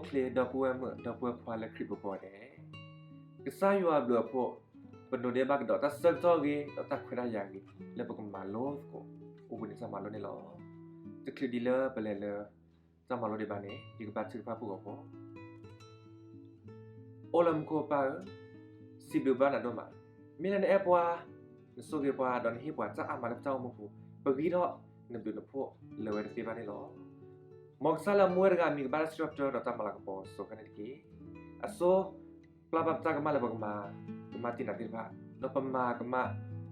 ချ့ဒီပုၢ်ဝဲၢ်မုၣ် ဒီပုၢ်ဝဲၢ်ခွါလၢခရံာ်ပူၤကိးဂၤဒဲး, ကစၢ်ယွၤအဘျုးအဖှိၣ် ပဒိးန့ၢ်ဘၣ်ကဒီးတၢ်ဆၢကတီၢ်အဂ့ၤ ဒီးတၢ်ခွဲးတၢ်ယာ်အဂ့ၤ လၢပကမၤလိသကိး အိၣ်ဘှံးနံၤတၢ်မၤလိန့ၣ်လီၤ. တချုးဒံးလၢပလဲၤလၢ တၢ်မၤလိဒံးဘၣ်န့ၣ် ယကဘါထုကဖၣ်ဖုၣ်ကိာ်ဖိ အိၣ်လၢမူခိၣ်ပၢ်ဧၢ, စံးဘျုးဘၣ်နၤဒိၣ်မး, မ့ၢ်လၢနအဲၣ်ပှၤ, နဆိၣ်ဂ့ၤပှၤ ဒီးနဟ့ၣ်ပှၤတၢ်အါမးလၢပတၢ်အိၣ်မူပူၤ, ပဂံၢ်ထီၣ်နဘျုးနဖှိၣ်လၢၤဝဲတသ့ဘၣ်န့ၣ်လီၤ. မ်ကစၢ်လၢအမူဝဲတဂၤအမံၤ ကဘၣ်တၢ်စံးထီၣ်ပတြၢၤဒီးတၢ်မၤလၤကပီၤစိၤဃၣ်န့ၣ်တက့ၢ်. အဆိ ပျၢ်ဘၣ်ပတၢ်ကမၣ်လၢပကမၤကမၣ်တ့ၢ်နၤသ့ၣ်တဖၣ်, ဒီးပမၤကမၣ်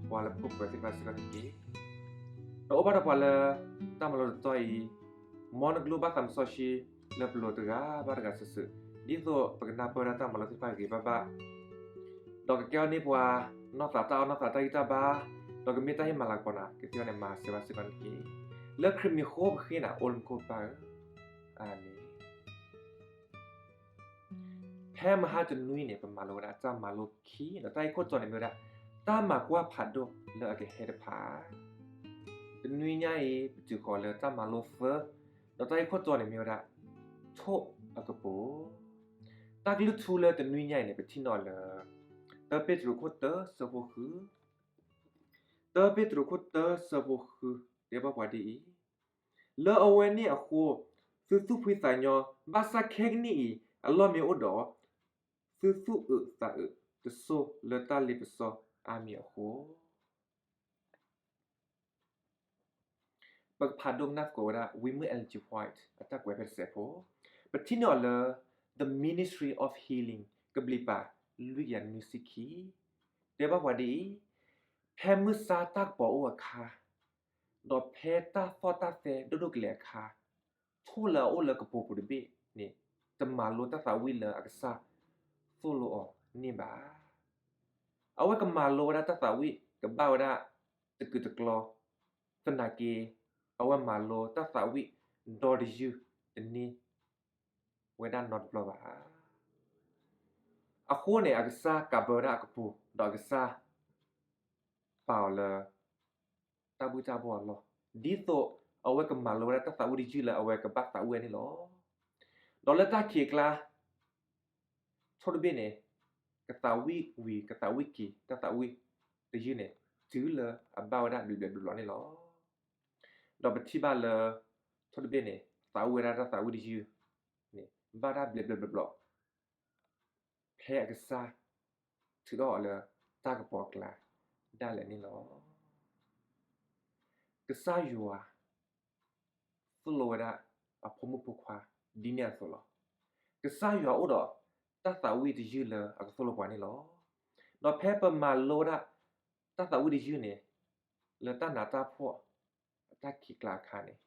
ပှၤလၢပခိၣ်ပဃၢၤသ့ၣ်တဖၣ်စ့ၢ်ကီးန့ၣ်တက့ၢ်. ဒီးအိၣ်ဘၣ်ဒီးပှၤလၢ တၢ်မၤလိတတီၤအံၤ မ်နကလူးဘၣ်သးစီဆှံလၢပလိၤတဂၤဘၣ်တဂၤစုာ်စုာ်, ဒ်သိးပကနၢ်ပၢၢ်ဒၣ်တၢ်မၤလိသ့ၣ်တဖၣ်ဂ့ၤဂ့ၤဘၣ်ဘၣ်, ဒီးကကဲထီၣ်န့ၢ်ပှၤ နီၢ်သးတၢ်အီၣ်နီၢ်သးတၢ်ဂံၢ်တၢ်ဘါ, ဒီးကမ့ၢ်တၢ်ဟ့ၣ်မၤလၤကပီၤနၤ ကသ့အီၤန့ၣ် မၤစၢၤဘၣ်စ့ၢ်ကီးန့ၣ်တက့ၢ်. လၢခရံာ်မံၤအဃိပဃ့နၤ အိၣ်လၢမူခိၣ်ပၢ်ဧၢ, အၤမ့ၣ်. ဖဲမဟါတနွံန့ၣ် ပမၤလိဝဲဒၣ်တၢ်မၤလိခံ, ဒီးတၢ်ဂ့ၢ်ခိၣ်တီန့ၣ်မ့ၢ်ဝဲဒၣ် တၢ်မၤကွၢ်ဖးဒိၣ်လၢအကဟဲတဖၣ်. တနွံညါအံၤ ပတုၤဃီၤလၢတၢ်မၤလိသၢ, ဒီးတၢ်ဂ့ၢ်ခိၣ်တီန့ၣ်မ့ၢ်ဝဲဒၣ် ထိၣ်အကပိၤ. တၢ်ကလုၢ်ထူလၢတနွံညါအံၤန့ၣ် ပထံၣ်န့ၢ်လၢ တၢပ့းတရူးခိၣ်တၢဆၢဖိဃု, တၢပ့းတရူးခိၣ်တၢဆၢဖိဃု တဲဘၣ်ပှၤဒ်အံၤ, လၢအဝဲန့ၣ်အဃိ သုသူၣ်ဖှံသးညီ ဘၣ်ဆၣ်ခဲကနံၣ်အံၤ အလီၢ်မ့ၢ်အိၣ်ဒီး သုသူၣ်အုးသးအုးတစိၢ်လၢတၢ်လ့ပစီအါမံၤအဃိ. ပကဖးဒိကနၣ်သကိးဝဲဒၣ် ဝံမုၣ် Ellen G. White အတၢ်ကွဲးဖဲတစဲးဖိ, ပထံၣ်န့ၢ်အီၤလၢ The Ministry of Healing ကဘျံးပၤလွံၢ်ကယၤနွံဆံခံ, တဲဘၣ်ပှၤဒ်အံၤ, ဖဲမုၢ်ဆါတၢ်ကပီၤအိၣ်အခါ ဒီးဖဲတၢ်သီၣ်တၢ်သဲဒိၣ်ဒိၣ်ကလဲာ်အခါ, ထိၣ်လၢအအိၣ်လၢကပိၤပူၤတဘ့ၣ်န့ၣ် တမၤလိတၢ်သးဝံၣ်လၢအကစၢ်သိၣ်လိအီၤန့ၣ်ဘၣ်. အဝဲကမၤလိဝဲဒၣ်တၢ်သးဝံၣ် ကဘၣ်ဝဲဒၣ်တကုာ်တကျီ, သနာ်က့ အဝဲမၤလိတၢ်သးဝံၣ်ဒီတယုၢ်တန့ၢ်ဝဲဒၣ်နီတဘျီဘၣ်. အဃိန့ၣ် အကစၢ်ကးဘၢဝဲဒၣ်အကပူၤ ဒီးအကစၢ်ပာ်အီၤလၢ တၢ်ဘံၣ်တၢ်ဘၢအလီၢ်, ဒ်သိးအဝဲကမၤလိဝဲဒၣ်တၢ်သးဝံၣ်တယုၢ်လၢအဝဲကဘၣ်သးဝံၣ်ဝဲန့ၣ်လီၤ. ဒီးလၢတၢ်ခံးအကျါ ထိၣ်တဘ့ၣ်န့ၣ် ကသးဝံၣ်ဝံၤ ကသးဝံၣ်က့ၤ တၢ်သးဝံၣ်တယုၢ်န့ၣ် တုၤလၢအဘၣ်ဝဲဒၣ်ဘျဲးဘျဲးဘျီဘျီန့ၣ်လီၤ. ဒီးပထံၣ်ဘၣ်လၢ ထိၣ်တဘ့ၣ်န့ၣ် သးဝံၣ်ဝဲဒၣ်တၢ်သးဝံၣ်တယုၢ်န့ၣ် ဘၣ်တၢ်ဘျဲးဘျဲးဘျီဘျီ ဖဲအကစၢ် ထုးထီၣ်အီၤလၢတၢ်ကပီၤအကျါဒၣ်လဲာ်န့ၣ်လီၤ. ကစၢ်ယွၤ သိၣ်လိဝဲဒၣ်အဖိမုၣ်ဖိခွါဒ်န့ၣ်အသိးလီၤ. ကစၢ်ယွၤအိၣ်ဒီးတၢ်သးဝံၣ်တယုၢ်လၢအကသိၣ်လိပှၤန့ၣ်လီၤ. ဒီးဖဲပမၤလိဝဲဒၣ်တၢ်သးဝံၣ်တယုၢ်န့ၣ် လၢတၢ်နးတၢ်ဖှီၣ်အတၢ်ခံးကျါအခါန့ၣ်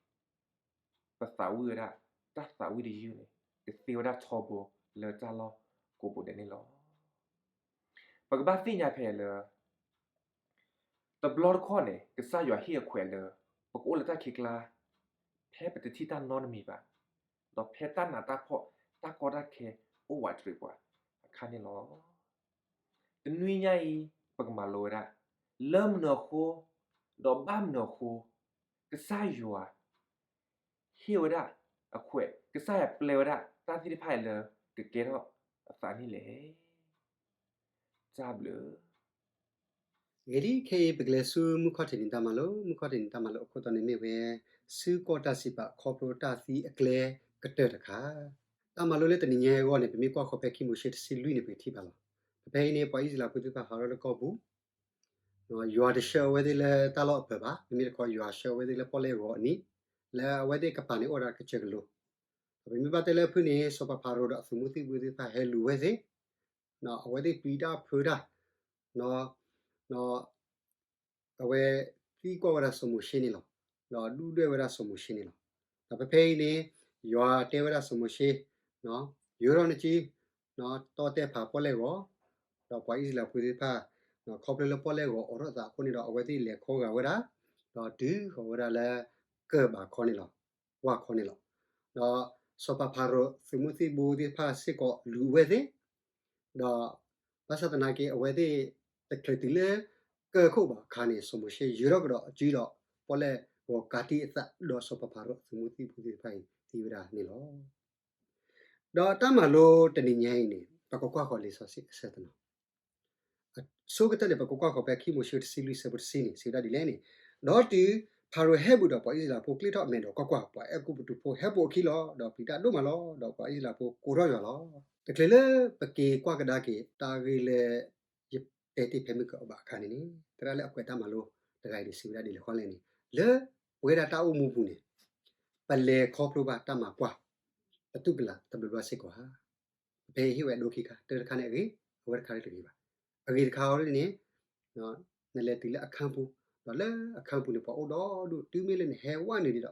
ပသးဝံၣ်ဝဲဒၣ် တၢ်သးဝံၣ်တယုၢ်န့ၣ် ကသ့ဝဲဒၣ်ထီဘိလၢတၢ်လီၢ်ကိးပူၤဒဲးန့ၣ်လီၤ. ပကဘၣ်သ့ၣ်ညါဖဲလၢ တဘျီတခီၣ်န့ၣ် ကစၢ်ယွၤဟ့ၣ်အခွဲးလၢ ပကအိၣ်လၢတၢ်ခံးကျါ ဖဲပတထံၣ်တၢ်နီတမံၤဘၣ်, ဒီးဖဲတၢ်နးတၢ်ဖှီၣ် တၢ်ကီတၢ်ခဲအိၣ်ဝးတရံးပှၤအခါန့ၣ်လီၤ. တနွံညါအံၤ ပကမၤလိဝဲဒၣ် လၢမနုၤအဃိ ဒီးဘၣ်မနုၤအဃိ ကစၢ်ယွၤ ဟ့ၣ်ဝဲဒၣ်အခွဲး, ကစၢ်ယွၤပျဲဝဲဒၣ်တၢ်သ့ၣ်တဖၣ်အံၤလၢကကဲထီၣ်အသးန့ၣ်လဲၣ်. တၢ်ဘျုး ဂ့ၤဒ်ခဲအံၤ ပကလဲၤဆူမုၢ်ခီၣ်ထံးနံၤတၢ်မၤလိ, မုၢ်ခီၣ်ထံးနံၤတၢ်မၤလိအခိၣ်တီန့ၣ်မ့ၢ်ဝဲ ဆူကီၢ်တၢ်စံးပာ်ခီဖျိတၢ်သံအကျဲကတၢၢ်တခါ. တၢ်မၤလိလၢတနံၤညါအဂီၢ်န့ၣ် ပမ့ၢ်ကွၢ်ဃီၤဖဲခံမိၤၡ့တဆံလွံၢ်န့ၣ် ပကထံၣ်ဘၣ်လီၤ. ဖဲအံၤန့ၣ် ပှၤအံၣ်စရ့လးဖိသ့ၣ်တဖၣ်ဟးထီၣ်လၢကီၢ်ပူၤ ယွၤတဆှၢအဝဲသ့ၣ်လၢတၢ်လီၢ်အပၢၤဘၣ်, မ့မ့ၢ်တခီ ယွၤဆှၢအဝဲသ့ၣ်လၢပီၣ်လဲၣ်ဂီၤအနံၤ, လၢအဝဲသ့ၣ်ကပၤန့ၣ်အိၣ်ဝဲဒၣ်ကစၢၢ်ကလိၤ. ပမ့ၢ်ဘၣ်တဲလၢအဖုၣ်န့ၣ် စီၤပၤဖၤရိၤဒီးအသုးမုၢ်သံၣ်ဘိသ့ၣ်တဖၣ်ဟဲလူၤဝဲသ့ၣ်, အဝဲသ့ၣ်ပျံၤတၢ်ဖုးတၢ်, အဝဲသံကွၢ်ဝဲဒၣ်စီၤမိၤၡ့န့ၣ်လီၤ. ဒီးဒုၣ်ဒွဲၣ်ဝဲဒၣ်စီၤမိၤၡ့န့ၣ်လီၤ. ဒီးဖဲဖဲအံၤန့ၣ် ယွၤတဲဝဲဒၣ်စီၤမိၤၡ့, ယၢၤထီၣ်နစု တီၢ်တဲာ်ဖးပီၣ်လဲၣ်ဂီၤ, ဒီးပှၤအံၣ်စရ့လးဖိသ့ၣ်တဖၣ် ခီဖျိလၢပီၣ်လဲၣ်ဂီၤအိးထီၣ်အသးအဃိန့ၣ်ဒီး အဝဲသ့ၣ်လဲၤခီဂာ်ဝဲဒၣ်, ဒီးတုၤဃီၤဝဲဒၣ်လၢကၢၢ်ဘးခီန့ၣ်လီၤ, ဝၢ်ခီန့ၣ်လီၤ. ဒီးစီၤပၤဖၤရိၤသုးမုၢ်သံၣ်ဘိသ့ၣ်တဖၣ်စ့ၢ်ကီးလူၤဝဲသ့ၣ်, ဒီးဘၣ်ဆၣ်သနာ်က့ အဝဲသ့ၣ်တချုးတုၤလၢကၢၢ်ခိၣ်ဘးအခါန့ၣ် စီၤမိၤၡ့ယၢၤထီၣ်ကဒီးအစုဒီး ပီၣ်လဲၣ်ဂီၤကၤတံာ်အသး ဒီးစီၤပၤဖၤရိၤသုးမုၢ်သံၣ်ဘိသ့ၣ်တဖၣ်အံၤသံဝဲဒၣ်န့ၣ်လီၤ. ဒီးတၢ်မၤလိတနံၤညါအံၤန့ၣ် ပကကွၢ်ဃီၤလံာ်စီဆှံအဆၢတနီၤ. အဆိကတၢၢ်န့ၣ် ပကကွၢ်ဃီၤဖဲခံမိၤၡ့တဆံလွံၢ်ဆၢဖိတဆံန့ၣ် စံးဝဲဒၣ်ဒ်လဲၣ်န့ၣ်, ဒီးတုၤဖၤရိၤဟဲဘူးဒီးပှၤအံၣ်စရ့လးဖိကျ့ထီၣ်အမဲာ်ဒီးကွၢ်ကွၢ်, ပှၤအဲၤကူပတူးဖိဟဲပိာ်အခံလီၤ, ဒီးပျံၤတၢ်ဒိၣ်မးလီၤ, ဒီးပှၤအံၣ်စရ့လးဖိကိးထီၣ်ယွၤလီၤ. တချုးလၢပက့ၤကွၢ်ကဒါက့ၤ တၢ်ဂ့ၢ်လၢ ယတဲတ့ၢ်ဖဲမုၢ်ကၢအဘၣ်အခါန့ၣ်န့ၣ် သရၣ်လၢအကွဲးတၢ်မၤလိတဂၤအံၤန့ၣ် စံးဝဲဒၣ်ဒ်လဲၣ်ဃီလဲၣ်န့ၣ်, လၢပဝဲဒၣ်တၢ်အိၣ်မူပူၤန့ၣ် ပလဲၤခီဖျိဘၣ်တၢ်မၤကွၢ် သတူၢ်ကလာ်တဘျီဘျီစ့ၢ်ကီးဧါ. ဖဲအံၤဟ့ၣ်ဝဲဒိခံခါ, တၢတခါန့ၣ်အဂ့ၤ, အဝဲတခါန့ၣ်တဂ့ၤဘၣ်. အဂ့ၤတခါအံၤန့ၣ် နလဲၤတုၤလၢအခၢၣ်ပူၤ, ဒီးလၢအခၢၣ်ပူၤန့ၣ် ပှၤအိၣ်ဒီဒူၣ်, တုၤမ့ၢ်လၢနဟဲဝဲနုာ်ဒံးဒီး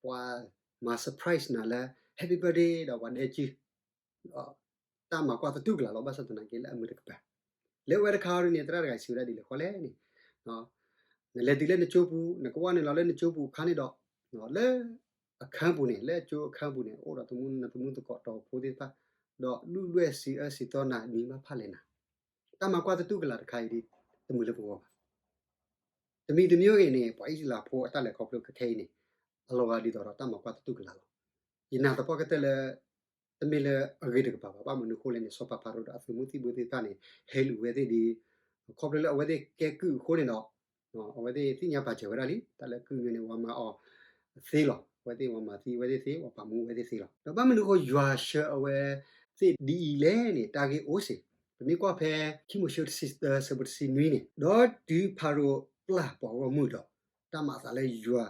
ပှၤမၤ surprise နၤလၢ happy birthday ဒီးပှၤဒဲကု တၢ်မၤကွၢ်သတူၢ်ကလာ်လီၤ, ဘၣ်ဆၣ်သနာ်က့လၢအမုာ်တကပၤ. လၢအဝဲတခါအံၤန့ၣ် သရၣ်တဂၤစံးဝဲဒၣ်ဒ်လဲၣ်ဃီလဲၣ်န့ၣ်, နလဲၤတုၤလၢနကၠိပူၤ, နကဝဲနုာ်လီၤလၢနကၠိပူၤအခါန့ၣ်ဒီး, လၢအခၢၣ်ပူၤန့ၣ်, လၢကၠိအခၢၣ်ပူၤန့ၣ် အိၣ်ဒီးသမူနသမူသကိးတီၤဖိသ့ၣ်တဖၣ်, ဒီးဒူၣ်ဒွဲၣ်စံးအၢစံးသီနၤ နံၤမါဖးလဲၣ်နၤ. တၢ်မၤကွၢ်သတူၢ်ကလာ်တခါအံၤဒ် တမုာ်လၢပဂီၢ်ဘၣ်. တမံၤတမံၤဂ့ၤန့ၣ် ပှၤအံၣ်စရ့လးဖိအတၢ်လဲၤခီဖျိခဲခဲအံၤန့ၣ် အလီၤဂာ်ဒ်သိးဒီးတၢ်မၤကွၢ်သတူၢ်ကလာ်လီၤ. ယနာ်သပှၢ်ကတၢၢ်လၢ တမ့ၢ်လၢအဂ့ၤတကပၤဘၣ်. ဘၣ်မနုၤအဃိလဲၣ်န့ၣ် စီၤပၤဖၤရိၤဒီးအသုးမုၢ်သံၣ်ဘိသ့ၣ်တဖၣ်န့ၣ် ဟဲလူၤဝဲသ့ၣ်ဒီး ခီဖျိလၢအဝဲသ့ၣ်ကဲကုၢ်အဃိန့ၣ်ဒီး အဝဲသ့ၣ်သ့ၣ်ညါပာ်စၢၤဝဲဒၣ်လံ, တၢ်လၢကုၢ်မ့ၢ်န့ၣ် ပှၤမၤအီၤသ့လီၤ. အဝဲသ့ၣ်ပှၤမၤသံအဝဲသ့ၣ်သ့, ပှၤပာ်မူအဝဲသ့ၣ်သ့လီၤ. ဒီးဘၣ်မနုၤအဃိယွၤဆှၢအဝဲသ့ၣ်ဒ်အံၤလဲၣ်န့ၣ် တၢ်ဂ့ၢ်အိၣ်စ့ၢ်, ပမ့ၢ်ကွၢ်ဖဲ ခံမိၤၡ့တဆံသၢဆၢဖိတဆံနွံန့ၣ်, ဒီးတုၤဖၤရိၤပျၢ်ပှၤဂီၢ်မုၢ်ဒီး တၢ်မၤသးလၢယွၤ,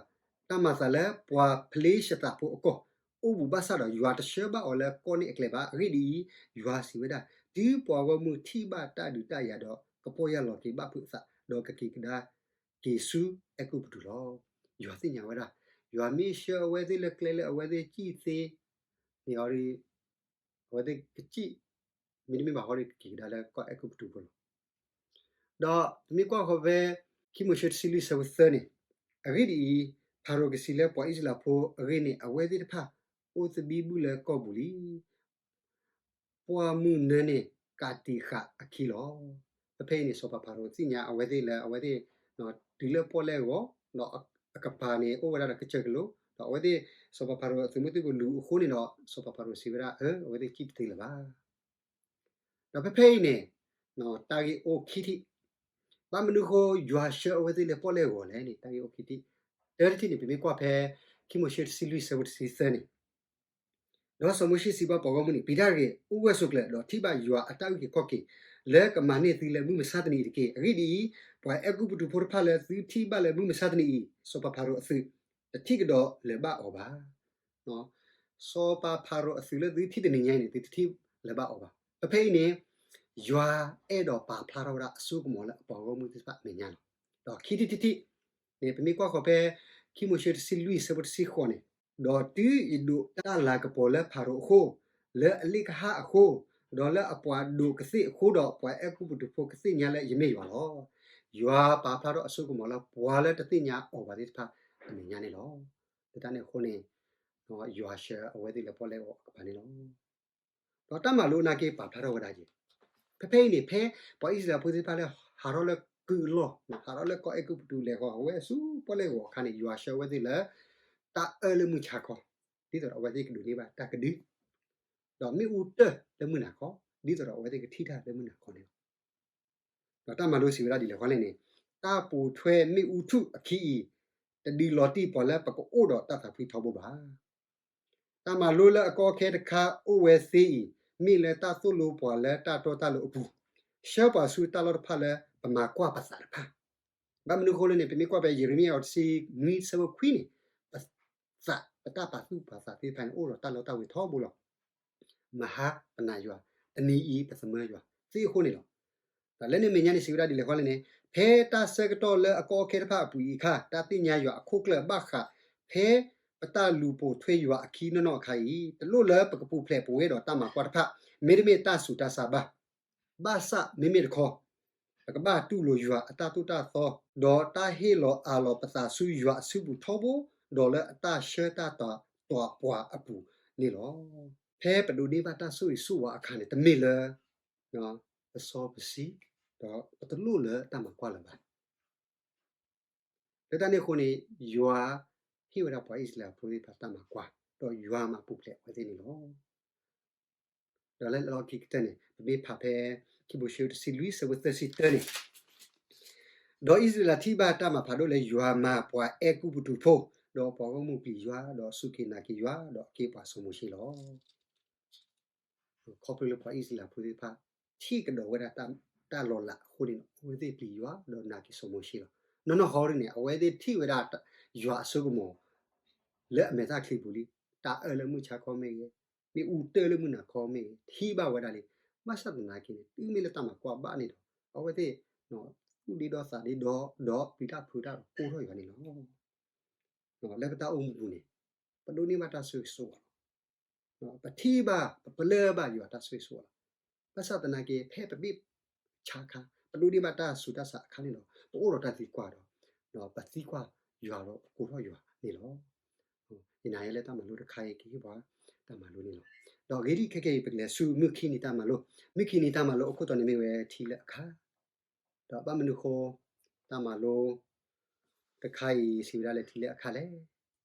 တၢ်မၤသးလၢပှၤဖလ့ၡသးဖိအကီၢ် အိၣ်ဘူးဘၣ်ဆၣ်ဒီး ယွၤတဆှၢဘၣ်အီၤလၢကီၢ်န့ၣ်အကျဲဘၣ်. အဂ့ၢ်ဒ်အံၤ, ယွၤစံးဝဲဒၣ်, တုၤပှၤဂီၢ်မုၢ်ထံၣ်ဘၣ်တၢ်ဒုးတၢ်ယၤဒီး ကပီၢ်ယၢ်လီၤက့ၤဘၣ်ဖုးအသး, ဒီးကက့ၤကဒါက့ၤဆူအဲၤကူပတူးလီၤ. ယွၤသ့ၣ်ညါဝဲဒၣ်, ယွၤမ့ၢ်ဆှၢအဝဲသ့ၣ်လၢကျဲလၢအဝဲသ့ၣ်စံၣ်သ့န့ၣ်ဒီး အဝဲသ့ၣ်ကစံၣ်, မ့တမ့ၢ်ဘၣ်ဃီဒီး ကက့ၤကဒါလၢကီၢ်အဲၤကူပတူးဖိလီၤ. ဒီးပမ့ၢ်ကွၢ်ဃီဖဲ ခံမိၤၡ့တဆံလွံၢ်ဆၢဖိသၢန့ၣ်, အဂ့ၢ်ဒ်အံၤ, ဖၤရိၤကစံးလၢပှၤအံၣ်စရ့လးဖိအဂ့ၢ်န့ၣ်, အဝဲသ့ၣ်တဖၣ်အိၣ်သဘံၣ်ဘုၣ်လၢကီၢ်ပူၤလံ. ပှၢ်မုၢ်နၢန့ၣ် ကးတံာ်ဃာ်အခံလီၤ. ဖဲဖဲအံၤန့ၣ် စီၤပၤဖၤရိၤသ့ၣ်ညါအဝဲသ့ၣ်လၢ အဝဲသ့ၣ်တုၤလၢပီၣ်လဲၣ်ဂီၤ, ဒီးအကပၤန့ၣ် အိၣ်ဝဲဒၣ်ဒီးကစၢၢ်ကလိ, ဒီးအဝဲသ့ၣ် စီၤပၤဖၤရိၤအသုးမုၢ်သံၣ်ဘိလူၤအဃိန့ၣ်ဒီး စီၤပၤဖၤရိၤစံးဝဲဒၣ်, အၢ အဝဲသ့ၣ်စံၣ်တသ့လၢၤဘၣ်. ဒီးဖဲဖဲအံၤန့ၣ် တၢ်ဂ့ၢ်အိၣ်ခံထံၣ်, ဘၣ်မနုၤအဃိယွၤဆှၢအဝဲသ့ၣ်လၢပီၣ်လဲၣ်ဂီၤလဲၣ်န့ၣ် တၢ်ဂ့ၢ်အိၣ်ခံထံၣ်. တၢတထံၣ်န့ၣ် ပမ့ၢ်ကွၢ်ဖဲ ခံမိၤၡ့တဆံလွံၢ်ဆၢဖိတဆံသၢန့ၣ်, ဒီးစီၤမိၤၡ့စံးဘၣ်ပှၤဂီၢ်မုၢ်န့ၣ်, ပျံၤတၢ်တဂ့ၤ, အိၣ်ဂၢၢ်ဆိးကျၢၤ, ဒီးထံၣ်ဘၣ်ယွၤအတၢ်အုၣ်က့ၤခီၣ်က့ၤ လၢကမၤန့ၢ်သုလၢမုၢ်မဆါတနံၤအံၤတက့ၢ်. အဂ့ၢ်ဒ်အံၤ, ပှၤအဲၤကူပတူးဖိတဖၣ်လၢသုထံၣ်ဘၣ်လၢမုၢ်မဆါတနံၤအံၤ, စီၤပၤဖၤရိၤအသုး တထံၣ်ကဒီးလၢၤဘၣ်အီၤဘၣ်. စီၤပၤဖၤရိၤအသုးလၢသုထံၣ်တနံၤညါအံၤန့ၣ် သုတထံၣ်လၢၤဘၣ်အီၤဘၣ်. ဖဲဖဲအံၤန့ၣ် ယွၤအဲၣ်ဒိးပာ်ဖျါထီၣ်ဝဲဒၣ်အစိကမီၤလၢအပှၤဂီၢ်မုၢ်သ့ၣ်တဖၣ်အမဲာ်ညါလီၤ. ဒီးခံထံၣ်တထံၣ်န့ၣ် ပမ့ၢ်ကွၢ်ဃီဖဲ ခံမိၤၡ့တဆံလွံၢ်ဆၢဖိတဆံဃိးန့ၣ်, ဒီးတုၤယဒိးတၢ်လၤကပီၤလၢဖၤရိၤအဃိ, လၢအလ့ၣ်ကဟၣ်အဃိ, ဒီးလၢအပှၤဒိးကသ့ၣ်အဃိဒီး ပှၤအဲၤကူပတူးဖိကသ့ၣ်ညါလၢယမ့ၢ်ယွၤလီၤ. ယွၤပာ်ဖျါထီၣ်အစိကမီၤလၢပှၤလၢတသ့ၣ်ညါအီၤဘၣ်သ့ၣ်တဖၣ်အမဲာ်ညါန့ၣ်လီၤ. လၢတၢ်န့ၣ်အဃိန့ၣ် ယွၤဆှၢအဝဲသ့ၣ်လၢပီၣ်လဲၣ်ဂီၤအကပၤန့ၣ်လီၤ. ဒီးတၢ်မၤလိနာ်က့ပာ်ဖျါထီၣ်ဝဲဒၣ်က့ၤ, ဖဲဖဲအံၤန့ၣ် ဖဲပှၤအံၣ်စရ့လးဖိသ့ၣ်တဖၣ်လၢဟးထီၣ်လၢကုၢ်အလီၢ်, ဟးထီၣ်လၢကီၢ်အဲၤကူပတူးလဲၤဃီၤဝဲဆူပီၣ်လဲၣ်ဂီၤအခါန့ၣ် ယွၤဆှၢအဝဲသ့ၣ်လၢ တၢ်အၢၣ်လၢမုၢ်ဆါခီ, ဒ်သိးဒီးအဝဲသ့ၣ်ကဒိးန့ၢ်ဘၣ်တၢ်ကဒု, ဒီးမ့ၣ်အူတၢၢ်လၢမုၢ်နၤခီ, ဒ်သိးဒီးအဝဲသ့ၣ်ကထံၣ်တၢ်လၢမုၢ်နၤခီန့ၣ်လီၤ. ဒီးတၢ်မၤလိစံးဝဲဒၣ်ဒ်လဲၣ်ဃီလဲၣ်န့ၣ်, တၢ်ပိာ်ထွဲမ့ၣ်အူထူၣ်အခံအံၤ တဒုးလီၤတံၢ်ပှၤလၢပကအိၣ်ဒီးတၢ်သးဖှံထီဘိဘၣ်. တၢ်မၤလိလၢအကီအခဲတခါအိၣ်ဝဲသ့အံၤ မ့ၢ်လၢတၢ်သိၣ်လိပှၤလၢတၢ်တီတၢ်လိၤအပူၤ, ဆှၢပှၤဆူတၢ်လီၢ်တဖၣ်လၢပမၤကွၢ်ပသးတဖၣ်. ဘၣ်မနုၤအဃိလဲၣ်န့ၣ် ပမ့ၢ်ကွၢ်ဖဲယံးရမံယၤတဆံနွံဆၢဖိခွံန့ၣ်, ပသး, ပတၢ်ပာ်သူၣ်ပာ်သးသ့ၣ်တဖၣ်န့ၣ် အိၣ်ဒီးတၢ်လီတၢ်ဝ့ၤထီဘိလီၤ. မဟါပနာ်ယွၤ, တနံၤအံၤပသမၢယွၤသ့အဃိန့ၣ်လီၤ. ဒီးလၢန့ၣ်အမဲာ်ညါန့ၣ် စံးဝဲဒၣ်ဒ်လဲၣ်ဃီလဲၣ်န့ၣ်, ဖဲတၢ်ဆၢကတီၢ်လၢအကီအခဲတဖၣ်အပူၤအံၤအခါ, တၢ်သ့ၣ်ညါယွၤအခိၣ်ကျၢၢ်ဘၣ်ဃးဖဲပတၢ်လူၤပိာ်ထွဲယွၤအခံနီၢ်နီၢ်အခါအံၤ, တလိၣ်လၢပကပူၤဖျဲးပဝဲဒီးတၢ်မၤကွၢ်တဖၣ်, မ့တမ့ၢ်တၢ်ဆူးတၢ်ဆါဘၣ်. ဘၣ်ဆၣ်မ့မ့ၢ်တခီ, ပကဘၣ်တူၢ်လိာ်ယွၤအတၢ်သိၣ်တၢ်သီ, ဒီးတၢ်ဟ့ၣ်လီၤအးလီၤပသးဆူယွၤအစုပူၤထီဘိ, ဒီးလၢအတၢ်ဆှၢတၢ်တီၤပှၤအပူၤန့ၣ်လီၤ. ဖဲပဒိးန့ၢ်ဘၣ်တၢ်ဆိၣ်ဂ့ၤဆိၣ်ဝါအခါန့ၣ် တမ့ၢ်လၢ ပစီပဆှံ, ဒီးပတလိၣ်လၢတၢ်မၤကွၢ်လၢၤဘၣ်. လၢတၢ်န့ၣ်အဃိန့ၣ် ယွၤဟ့ၣ်ဝဲဒၣ်ပှၤအံၣ်စရ့လးဖိသ့ၣ်တဖၣ်တၢ်မၤကွၢ်, ဒီးယွၤမၤပူၤဖျဲးအဝဲသ့ၣ်န့ၣ်လီၤ. ဒီးလၢလီၢ်ခံကတၢၢ်န့ၣ် ပမ့ၢ်ဖးဖဲ ခံမိၤၡ့တဆံလွံၢ် ဆၢဖိသၢဆံတၢန့ၣ်, ဒီးအံၣ်စရ့လးထံၣ်ဘၣ်တၢ်မၤဖးဒိၣ်လၢယွၤမၤပှၤအဲၤကူပတူးဖိ, ဒီးပှၤဂီၢ်မုၢ်ပျံၤယွၤ, ဒီးစူၢ်က့ၤနာ်က့ၤယွၤ, ဒီးက့ၤပှၤစီၤမိၤၡ့လီၤ. ခီဖျိလၢပှၤအံၣ်စရ့လးဖိသ့ၣ်တဖၣ် ထံၣ်ကဒီးဝဲဒၣ်တၢ်လီၤလးအဃိန့ၣ် အဝဲသ့ၣ်ပျံၤယွၤ ဒီးနာ်က့ၤစီၤမိၤၡ့လီၤ. နီၢ်နီၢ်ဃီဒ်န့ၣ် အဝဲသ့ၣ်ထံၣ်ဝဲဒၣ်ယွၤအစိကမီၤ လၢအမဲာ်သၣ်ချံပူၤလံ, တၢ်အၢၣ်လၢမုၢ်ဆါခီမ့ၢ်ဂ့ၤ, မ့ၣ်အူတၢၢ်လၢမုၢ်နၤခီမ့ၢ်ဂ့ၤ, ထံၣ်ဘၣ်ဝဲဒၣ်လံ. ဘၣ်ဆၣ်သနာ်က့န့ၣ် တုၤမ့ၢ်လၢတၢ်မၤကွၢ်ဘၣ်န့ၣ်ဒီး အဝဲသ့ၣ် သူၣ်ဒ့ဒီသးဒ့ဒီ ဒီးပျံၤတၢ်ဖုးတၢ်ဒီးကိၢ်ထီၣ်ယွၤန့ၣ်လီၤ. လၢပတၢ်အိၣ်မူပူၤန့ၣ် ပဒိးန့ၢ်ဘၣ်တၢ်ဆိၣ်ဂ့ၤဆိၣ်ဝါလီၤ. ပထံၣ်ဘၣ် ပပလၢၢ်ဘၣ်ယွၤတၢ်ဆိၣ်ဂ့ၤဆိၣ်ဝါလီၤ. ဘၣ်ဆၣ်သနာ်က့ ဖဲပဘ့ၣ်ဆါခါ ပဒိးန့ၢ်ဘၣ်တၢ်ဆူးတၢ်ဆါအခါန့ၣ်ဒီး ပအိၣ်ဒီးတၢ်သံကွၢ်ဒီး ပသံကွၢ်ယွၤဒီးပကိၢ်ထီၣ်ယွၤန့ၣ်လီၤ. ယနာ်ယဲလၢတၢ်မၤလိတခါအံၤ ကဟ့ၣ်ပှၤတၢ်မၤလိန့ၣ်လီၤ. ဒီးအဂ့ၢ်ဒ်အံၤ ခဲကနံၣ်အံၤ ပကလဲၤဆူမုၢ်ခံနံၤတၢ်မၤလိ, မုၢ်ခံနံၤတၢ်မၤလိအခိၣ်တီန့ၣ်မ့ၢ်ဝဲထံလၢအခါ, ဒီးဘၣ်မနုၤအဃိ တၢ်မၤလိတခါအံၤ စံးဝဲဒၣ်လၢထံလၢအခါလဲၣ်.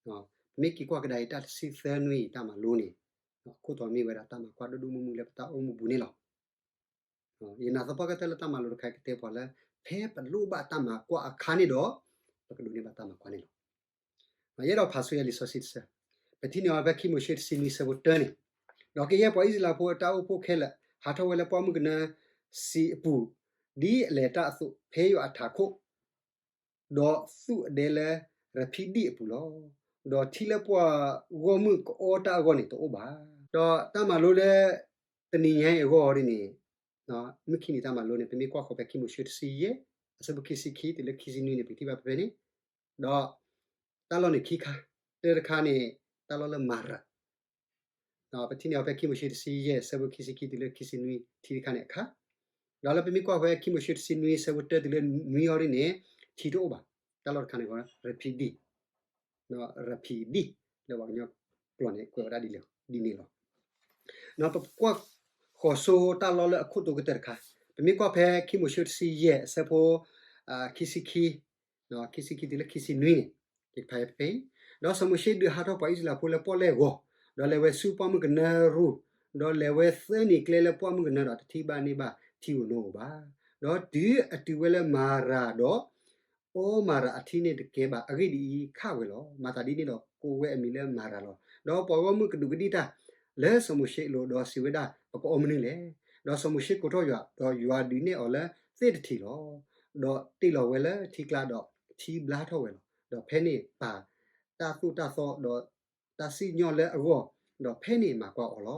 ပမ့ၢ်က့ၤကွၢ်ကဒါအံၤ တၢ်တဆံသၢနွံအံၤ တၢ်မၤလိန့ၣ် အခိၣ်တီမ့ၢ်ဝဲဒၣ်တၢ်မၤကွၢ်ဒိၣ်ဒိၣ်မုၢ်မုၢ်လၢပတၢ်အိၣ်မူပူၤန့ၣ်လီၤ. ယနာ်သပှၢ်ကတၢၢ်လၢတၢ်မၤလိတခါအံၤကတဲပှၤလၢ ဖဲပလိၣ်ဘၣ်တၢ်မၤကွၢ်အခါန့ၣ်ဒီး ပကဒိးန့ၢ်ဘၣ်တၢ်မၤကွၢ်န့ၣ်လီၤ. ယအဲၣ်ဒိးဖးဆိယလံာ်စီဆှံတဆၢ, ပထံၣ်န့ၢ်အီၤဖဲခံမိၤၡ့တဆံနွံဆၢဖိတၢန့ၣ်, ဒီးကယဲၢ်ပှၤအံၣ်စရ့လးဖိအတၢ်အိၣ်ဖှိၣ်ခဲလၢာ် ဟးထီၣ်ဝဲလၢပှၢ်မုၢ်ကနၢစံးအပူၤ, ဒ်အလဲၤတၢ်အသိး ဖဲယွၤအထးခိၣ် ဒီးသူးအဒဲလၢရဖံဒံၣ်အပူၤလီၤ. ဒီးထံလၢပှၤဂီၢ်မုၢ်ကအီတၢ်အဂီၢ်န့ၣ်တအိၣ်ဘၣ်. ဒီးတၢ်မၤလိလၢတနံၤညါအံၤအဂီၢ်ဒ်န့ၣ်, မုၢ်ခံနံၤတၢ်မၤလိန့ၣ် ပမ့ၢ်ကွၢ်ဃီၤဖဲခံမိၤၡ့တဆံယဲၢ် အဆၢဖိခံဆံခံတုၤလၢခံဆံနွံန့ၣ် ပကထံၣ်ဘၣ်ဖဲဖဲန့ၣ်, ဒီးတၢ်လီၢ်န့ၣ်ခံခါ, တၢတခါန့ၣ် တၢ်လီၢ်လၢမၤရၤ ပထံၣ်န့ၢ်အီၤဖဲခံမိၤၡ့တဆံယဲၢ် ဆၢဖိခံဆံခံတုၤလၢခံဆံနွံ ထံတခါန့ၣ်အခါ, ဒီးလၢပမ့ၢ်ကွၢ်ဖဲခံမိၤၡ့တဆံနွံ ဆၢဖိတၢတုၤလၢနွံအံၤဒ်န့ၣ် ထံတအိၣ်ဘၣ်. တၢ်လီၢ်တခါန့ၣ် ရဖံဒံၣ်, ရဖံဒံၣ် လၢပှၤကညီကျိာ်န့ၣ် ကွဲးဝဲဒၣ်ဒ်လဲၣ်ဒ်န့ၣ်လီၤ. ပကွၢ်ဃီၤဆိတၢ်လီၢ်လၢအခိၣ်တီကတၢၢ်တခါ, ပမ့ၢ်ကွၢ်ဖဲခံမိၤၡ့တဆံယဲၢ် အဆၢဖိ ခံဆံခံ ခံဆံခံတုၤလၢခံဆံနွံန့ၣ်, ကဖးဖဲအံၤ, ဒီးစီၤမိၤၡ့ဒုးဟးထီၣ်ပှၤအံၣ်စရ့လးဖိလၢပီၣ်လဲၣ်အဂီၢ်, ဒီးလဲၤဝဲဆူပှၢ်မုၢ်ကနၢရူၢ်, ဒီးလဲၤဝဲသၢနံၤကျဲလၢပှၢ်မုၢ်ကနၢဒီး တထံၣ်ဘၣ်န့ၢ်ဘၣ်ထံဧိၤနိဧိၤဘၣ်. ဒီးတုၤအတုၤဝဲလၢမၤရၤဒီး အီမၤရၤအထံန့ၣ်တကဲဘၣ်. အဂ့ၢ်ဒ်အံၤ, ခးဝဲလီၤ. မၤသးဒ်န့ၣ်ဒီးကိးဝဲအမံၤလၢမၤရၤလီၤ. ဒီးပှၤဂီၢ်မုၢ်ကဒူးကဒံၣ်တၢ်လၢစီၤမိၤၡ့အလိၤ, ဒီးစံးဝဲဒၣ်, ပကအီမနုၤလဲၣ်. ဒီးစီၤမိၤၡ့ကိးထီၣ်ယွၤ, ဒီးယွၤဒုးနဲၣ်အီၤလၢသ့ၣ်တထံးလီၤ. ဒီးတ့ၢ်လီၤဝဲလၢထံကျါဒီးထံဘျါထီၣ်ဝဲလီၤ. ဒီးဖဲန့ၣ်ပာ်တၢ်သိၣ်တၢ်သီဒီးတၢ်စံၣ်ညီၣ်လၢအဂီၢ်, ဒီးဖဲန့ၣ်မၤကွၢ်အီၤလီ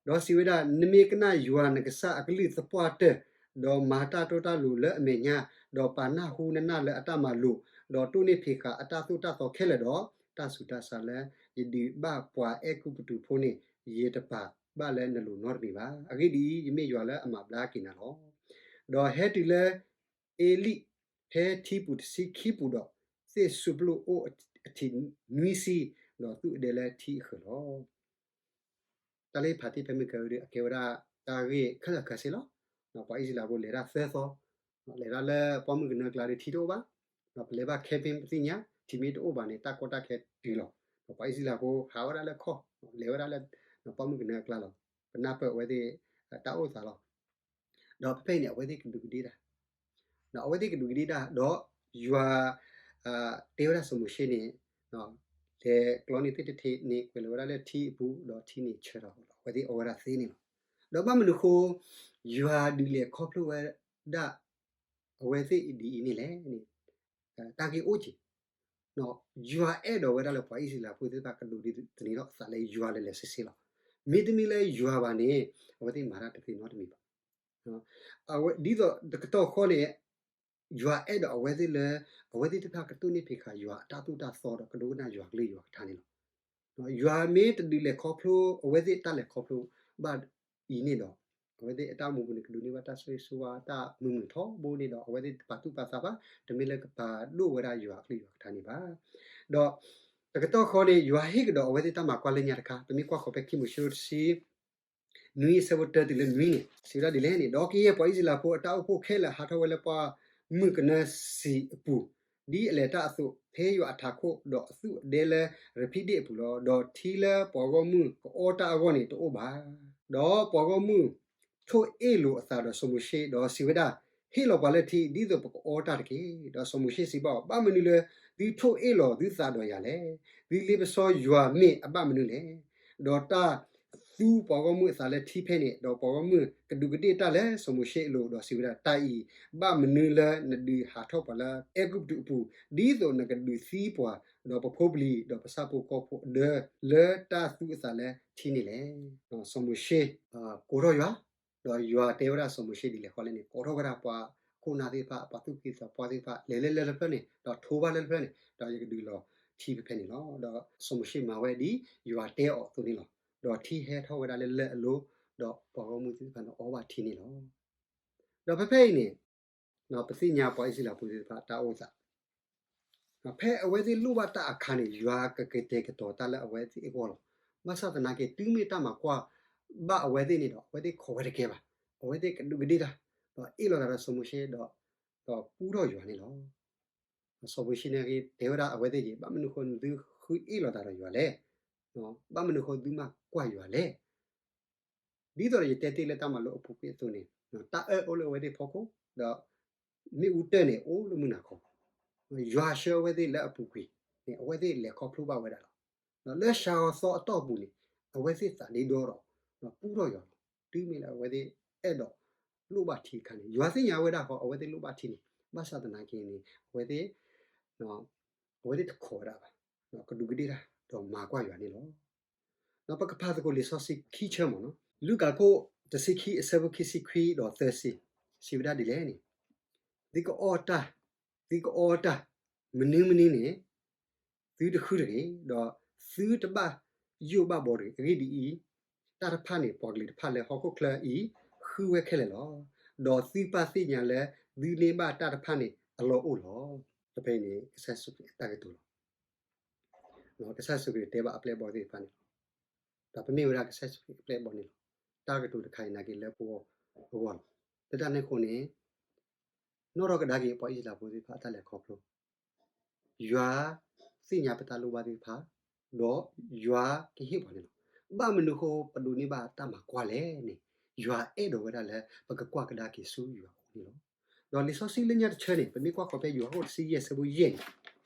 ၤ. ဒီးစံးဝဲဒၣ်, နမ့ၢ်ကနၣ်ယွၤနကစၢ်အကလုၢ်သပှၢ်တၢၢ်, ဒီးမၤတၢ်တီတၢ်လိၤလၢအမဲာ်ညါ, ဒီးပာ်နၢ်ဟူနနၢ်လၢအတၢ်မၤလိာ်, ဒီးတိၢ်န့ၢ်ဖံးဃာ်အတၢ်သိၣ်တၢ်သီခဲလၢာ်ဒီး, တၢ်ဆူးတၢ်ဆါလၢယဒုးဘၣ်ပှၤအဲၤကူပတူးဖိန့ၣ်, ယတပာ်ဘၣ်လၢနလိၤနီတမံၤဘၣ်. အဂ့ၢ်ဒ်အံၤ, ယမ့ၢ်ယွၤလၢအမၤဘျါက့ၤနၤလီၤ. ဒီးဟဲတုၤလၢ အ့လံၣ်ဖဲထံပူၤတဆံခံပူၤဒီး, သ့ၣ်စူပျိၣ်အိၣ်အထံးနွံဆံ, ဒီးသူၣ်အဒဲလၢထံအဃၢၤလီၤ. တၢ်လၢဖးတ့ၢ်ဖဲမုၢ်ကၢဒုး အကဲဝဲဒၣ်တၢ်ဂ့ၢ်ခဲလၢာ်ခဲဆ့လီၤ. ပှၤအံၣ်စရ့လးဖိလဲၤတၢ်သၢသီ, လဲၤတၢ်လၢပှၢ်မုၢ်ကနၢကျါဒီးထံတအိၣ်ဘၣ်. ပလဲၤဘၣ် camping ပသ့ၣ်ညါ, ထံမ့ၢ်တအိၣ်ဘၣ်န့ၣ် တၢ်ကီတၢ်ခဲတုၤလီၤ. ပှၤအံၣ်စရ့လးဖိဟးဝဲဒၣ်လၢခီၣ်, လဲၤဝဲဒၣ်လၢပှၢ်မုၢ်ကနၢအကျါလီၤ. ပနၢ်ပၢၢ်အဝဲသ့ၣ်တၢ်အိၣ်သးလီၤ. ဒီးဖဲဖဲအံၤန့ၣ် အဝဲသ့ၣ်ကဒူးကဒ့တၢ်, ဒီးအဝဲသ့ၣ်ကဒူးကဒ့တၢ်, ဒီးယွၤ တဲဝဲဒၣ်စီၤမိၤၡ့န့ၣ်, လဲၤကျီန့ၢ်သ့ၣ်တထံးန့ၣ် ကွဲးလီၤဝဲဒၣ်လၢထံအပူၤ, ဒီးထံန့ၣ်ဆၢထီၣ်လီၤ. အဝဲသ့ၣ်အီဝဲဒၣ်သ့န့ၣ်လီၤ. ဒီးဘၣ်မနုၤအဃိ ယွၤဒုးလဲၤခီဖျိဝဲဒၣ် အဝဲသ့ၣ်ဒ်အံၤန့ၣ်လဲၣ်န့ၣ်, တၢ်ဂ့ၢ်အိၣ်က့ၤ ယွၤအဲၣ်ဒိးဝဲဒၣ်လၢပှၤအံၣ်စရ့လးဖိသ့ၣ်တဖၣ်ကဒိးသန့ၤထီၣ်အသးလၢယွၤလၢာ်လၢာ်ဆ့ဆ့လီၤ. မ့တမ့ၢ်လၢယွၤဘၣ်န့ၣ် အဝဲသ့ၣ်မၤတၢ်တသ့နီတမံၤဘၣ်. ဒ်သိးတကတီၢ်ဃီန့ၣ် ယွၤအဲၣ်ဒိးအဝဲသ့ၣ်လၢ အဝဲသ့ၣ်တဖၣ်ကတိၢ်န့ၢ်ဖံးဃာ်ယွၤအတၢ်သိၣ်တၢ်သီဒီးကဒိကနၣ်ယွၤကလုၢ်ယွၤကထါန့ၣ်လီၤ. ယွၤမ့ၢ်တဒုးလဲၤခီဖျိအဝဲသ့ၣ်တၢ်လဲၤခီဖျိဘၣ်အံၤန့ၣ်ဒီး အဝဲသ့ၣ်အတၢ်အိၣ်မူပူၤန့ၣ် ကဒိးန့ၢ်ဘၣ်တၢ်ဆိၣ်ဂ့ၤဆိၣ်ဝါတၢ်မုာ်မုာ်ထီဘိန့ၣ်ဒီး အဝဲသ့ၣ်တပာ်သူၣ်ပာ်သးဘၣ်, တမ့ၢ်လၢကပာ်ဒိၣ်ဝဲဒၣ်ယွၤအကလုၢ်ယွၤကထါန့ၣ်ဘၣ်. ဒီးတကတီၢ်ဃီန့ၣ် ယွၤဟ့ၣ်ကဒီးအဝဲသ့ၣ်တၢ်မၤကွၢ်လၢညါတခါ, ပမ့ၢ်ကွၢ်ဃီၤဖဲခံမိၤၡ့တဆံ နွံအဆၢဖိတၢတုၤလၢနွံန့ၣ် စံးဝဲဒၣ်ဒ်လဲၣ်န့ၣ်, ဒီးကယဲၢ်ပှၤအံၣ်စရ့လးဖိအတၢ်အိၣ်ဖှိၣ်ခဲလၢာ်ဟးထီၣ်ဝဲလၢပှၢ်မုၢ်ကနၢစံးအပူၤ, ဒ်အလဲၤတၢ်အသိး ဖဲယွၤအထးခိၣ်, ဒီးအသူးအဒဲလၢရဖံဒံၣ်အပူၤလီၤ. ဒီးထံလၢပှၤဂီၢ်မုၢ်ကအီတၢ်အဂီၢ်န့ၣ်တအိၣ်ဘၣ်. ဒီးပှၤဂီၢ်မုၢ်ထိၣ်အ့ၣ်လိာ်အသးဒီးစီၤမိၤၡ့, ဒီးစံးဝဲဒၣ်, ဟ့ၣ်လီၤပှၤလၢထံ ဒ်သိးပကအီတၢ်တက့ၢ်. ဒီးစီၤမိၤၡ့စံးဘၣ်အီၤ, ဘၣ်မနုၤလၢသုထိၣ်အ့ၣ်လိာ်သုသးဒီးယၤလဲၣ်. သုလ့ပစီယွၤမ့ၢ်အဘၣ်မနုၤလဲၣ်. ဒီးတၢ်သူပှၤဂီၢ်မုၢ်အသးလၢထံဖဲန့ၣ်, ဒီးပှၤဂီၢ်မုၢ်ကဒူးကဒ့ၣ်တၢ်လၢစီၤမိၤၡ့အလိၤ, ဒီးစံးဝဲဒၣ်, တၢ်အံၤဘၣ်မနုၤလၢနဒုးဟးထီၣ်ပှၤလၢအဲၤကူပတူးအပူၤ, ဒ်သိးနကဒုးသံပှၤ, ဒီးပဖိပလံၤ, ဒီးပဆၣ်ဖိကီၢ်ဖိအဒၢ, လၢတၢ်သူအသးလၢထံန့ၣ်လဲၣ်. စီၤမိၤၡ့ ကိးထီၣ်ယွၤ, ဒီးယွၤတဲဝဲဒၣ်စီၤမိၤၡ့ဒ်လဲၣ်ဃီလဲၣ်န့ၣ်, ကိးထီၣ်ဝဲဒၣ်ပှၤခိၣ်နၢ်သ့ၣ်တဖၣ်, ပှၤသူၣ်က့သးပှၢ်သ့ၣ်တဖၣ်, လဲၤလၢလၢလၢဖျၢၣ်န့ၣ်, ဒီးထိးဘၣ်လၢလၢဖျၢၣ်န့ၣ်, ဒီးယကဒုးလီၤထံဖဲဖဲန့ၣ်လီၤ. ဒီးစီၤမိၤၡ့မၤဝဲဒ်ယွၤတဲအီၤအသိးန့ၣ်လီၤ. ဒီးထံဟဲထီၣ်ဝဲဒၣ်လၢလၢအလိၤ, ဒီးပှၤဂီၢ်မုၢ်သ့ၣ်တဖၣ်န့ၣ်အီဘၣ်ထံန့ၣ်လီၤ. ဒီးဖဲဖဲအံၤန့ၣ်, ပသ့ၣ်ညါပှၤအံၣ်စရ့လးဖိသ့ၣ်တဖၣ်တၢ်အိၣ်သး, ဖဲအဝဲသ့ၣ်လိၣ်ဘၣ်တၢ်အခါန့ၣ်, ယွၤကကတဲာ်ကတီၤတၢ်လၢအဝဲသ့ၣ်အဂီၢ်လီၤ. ဘၣ်ဆၣ်သနာ်က့ တုၤမ့ၢ်တၢ်မၤကွၢ်ဘၣ်အဝဲသ့ၣ်န့ၣ်ဒီး အဝဲသ့ၣ်ခိးဝဲတကဲဘၣ်. အဝဲသ့ၣ်ကဒူးကဒ့ၣ်တၢ်, ဒီးအ့ၣ်လိာ်သးဒီးစီၤမိၤၡ့ဒီး, ဒီးပူထီၣ်ယွၤန့ၣ်လီၤ. စီၤမိၤၡ့န့ၣ်ဂ့ၤ တဲဝဲဒၣ်အဝဲသ့ၣ်ဂ့ၤ, ဘၣ်မနုၤဃိသုဃုအ့ၣ်လိာ်သးဒီးယွၤလဲၣ်. ဘၣ်မနုၤဃိသုမၤကွၢ်ယွၤလဲၣ်. ဒ်သိးဒီးယတဲတ့ၢ်လၢတၢ်မၤလိအပူၤကွံာ်အသိးန့ၣ်, တၢ်အၢၣ်အိၣ်လၢအဝဲသ့ၣ်ဖီခိၣ်, ဒီးမ့ၣ်အူတၢၢ်န့ၣ်အိၣ်လၢမုၢ်နၤခီ, ယွၤဆှၢအဝဲသ့ၣ်လၢအပူၤကွံာ်န့ၣ် အဝဲသ့ၣ်လဲၤခီဖျိဘၣ်ဝဲဒၣ်လီၤ. ဒီးလၢစှၤဂီၤသီအတီၢ်ပူၤန့ၣ်, အဝဲသ့ၣ်သးဒ့ဒီဒီး, ဒီးပူထီၣ်ယွၤလီၤ. တုၤမ့ၢ်လၢအဝဲသ့ၣ်အဲၣ်ဒိးလိၣ်ဘၣ်ထံအခါန့ၣ်, ယွၤသ့ၣ်ညါဝဲဒၣ်ဃီ အဝဲသ့ၣ်လိၣ်ဘၣ်ထံန့ၣ်, ဘၣ်ဆၣ်သနာ်က့န့ၣ်, အဝဲသ့ၣ်, အဝဲသ့ၣ်တခိးဝဲဒၣ်ဘၣ်, ဒီးကဒူးကဒ့ၣ်တၢ်, ဒီးမၤကွၢ်ယွၤန့ၣ်လီၤ. ဒီးပကဖးသကိးလံာ်စီဆှံခံဆၢမ့ၢ်နီၤ, လူၤကၣ်ခိၣ်တဆံခံအဆၢဖိခံဆံခွံဒီးသၢဆံ, စံးဝဲဒၣ်ဒ်လဲၣ်န့ၣ်, သုကအီၣ်တၢ်, သုကအီတၢ်, မနုၤမနုၤန့ၣ်, သုတဃုတဂ့ၤ, ဒီးသုတဘၣ်ယိၣ်ဘၣ်ဘီတဂ့ၤ. အဂ့ၢ်ဒ်အံၤ, တၢ်တဖၣ်န့ၣ် ပှၤကလုာ်တဖၣ်လၢဟီၣ်ခိၣ်ချၢအံၤ ဃုဝဲခဲလၢာ်လီၤ. ဒီးသုပၢ်သ့ၣ်ညါလၢသုန့ၢ်ဘၣ်တၢ်တဖၣ်န့ၣ်အလီၢ်အိၣ်လီၤ. ဒီးဖဲအံၤန့ၣ် ကစၢ်ယ့ၣ်ၡူးခရံာ်အတၢ်ကတိၤလီၤ. ကစၢ်ယ့ၣ်ၡူးခရံာ်တဲဘၣ်အပျဲၢ်အဘီၣ်သ့ၣ်တဖၣ်န့ၣ်လီၤ. ဒီးပမ့ၢ်ဝဲဒၣ်ကစၢ်ယ့ၣ်ၡူးခရံာ်အပျဲၢ်အဘီၣ်န့ၣ်လီၤ. တၢ်ကတိၤတခါအံၤနာ်က့လၢပဂီၢ်အဂီၢ်လီၤ. လၢတၢ်န့ၣ်အဃိန့ၣ်, နီၣ်ထီၣ်ကဒါက့ၤပှၤအံၣ်စရ့လးဖိသ့ၣ်တဖၣ်အတၢ်လဲၤခီဖျိ, ယွၤသ့ၣ်ညါပတၢ်လိၣ်ဘၣ်သ့ၣ်တဖၣ်, ဒီးယွၤကဟ့ၣ်ပှၤန့ၣ်လီၤ. ဘၣ်မနုၤဃိပဒိးန့ၢ်ဘၣ်တၢ်မၤကွၢ်လဲၣ်န့ၣ်, ယွၤအဲၣ်ဒိးဝဲဒၣ်လၢပကကွၢ်ကဒါက့ၤဆူယွၤအအိၣ်န့ၣ်လီၤ. ဒီးလံာ်စီဆှံလၢညါတဆၢန့ၣ် ပမ့ၢ်ကွၢ်ဃီၤဖဲယိၤဟၣ်ခိၣ်တဆံယဲၢ်အဆၢဖိယဲၢ်န့ၣ်,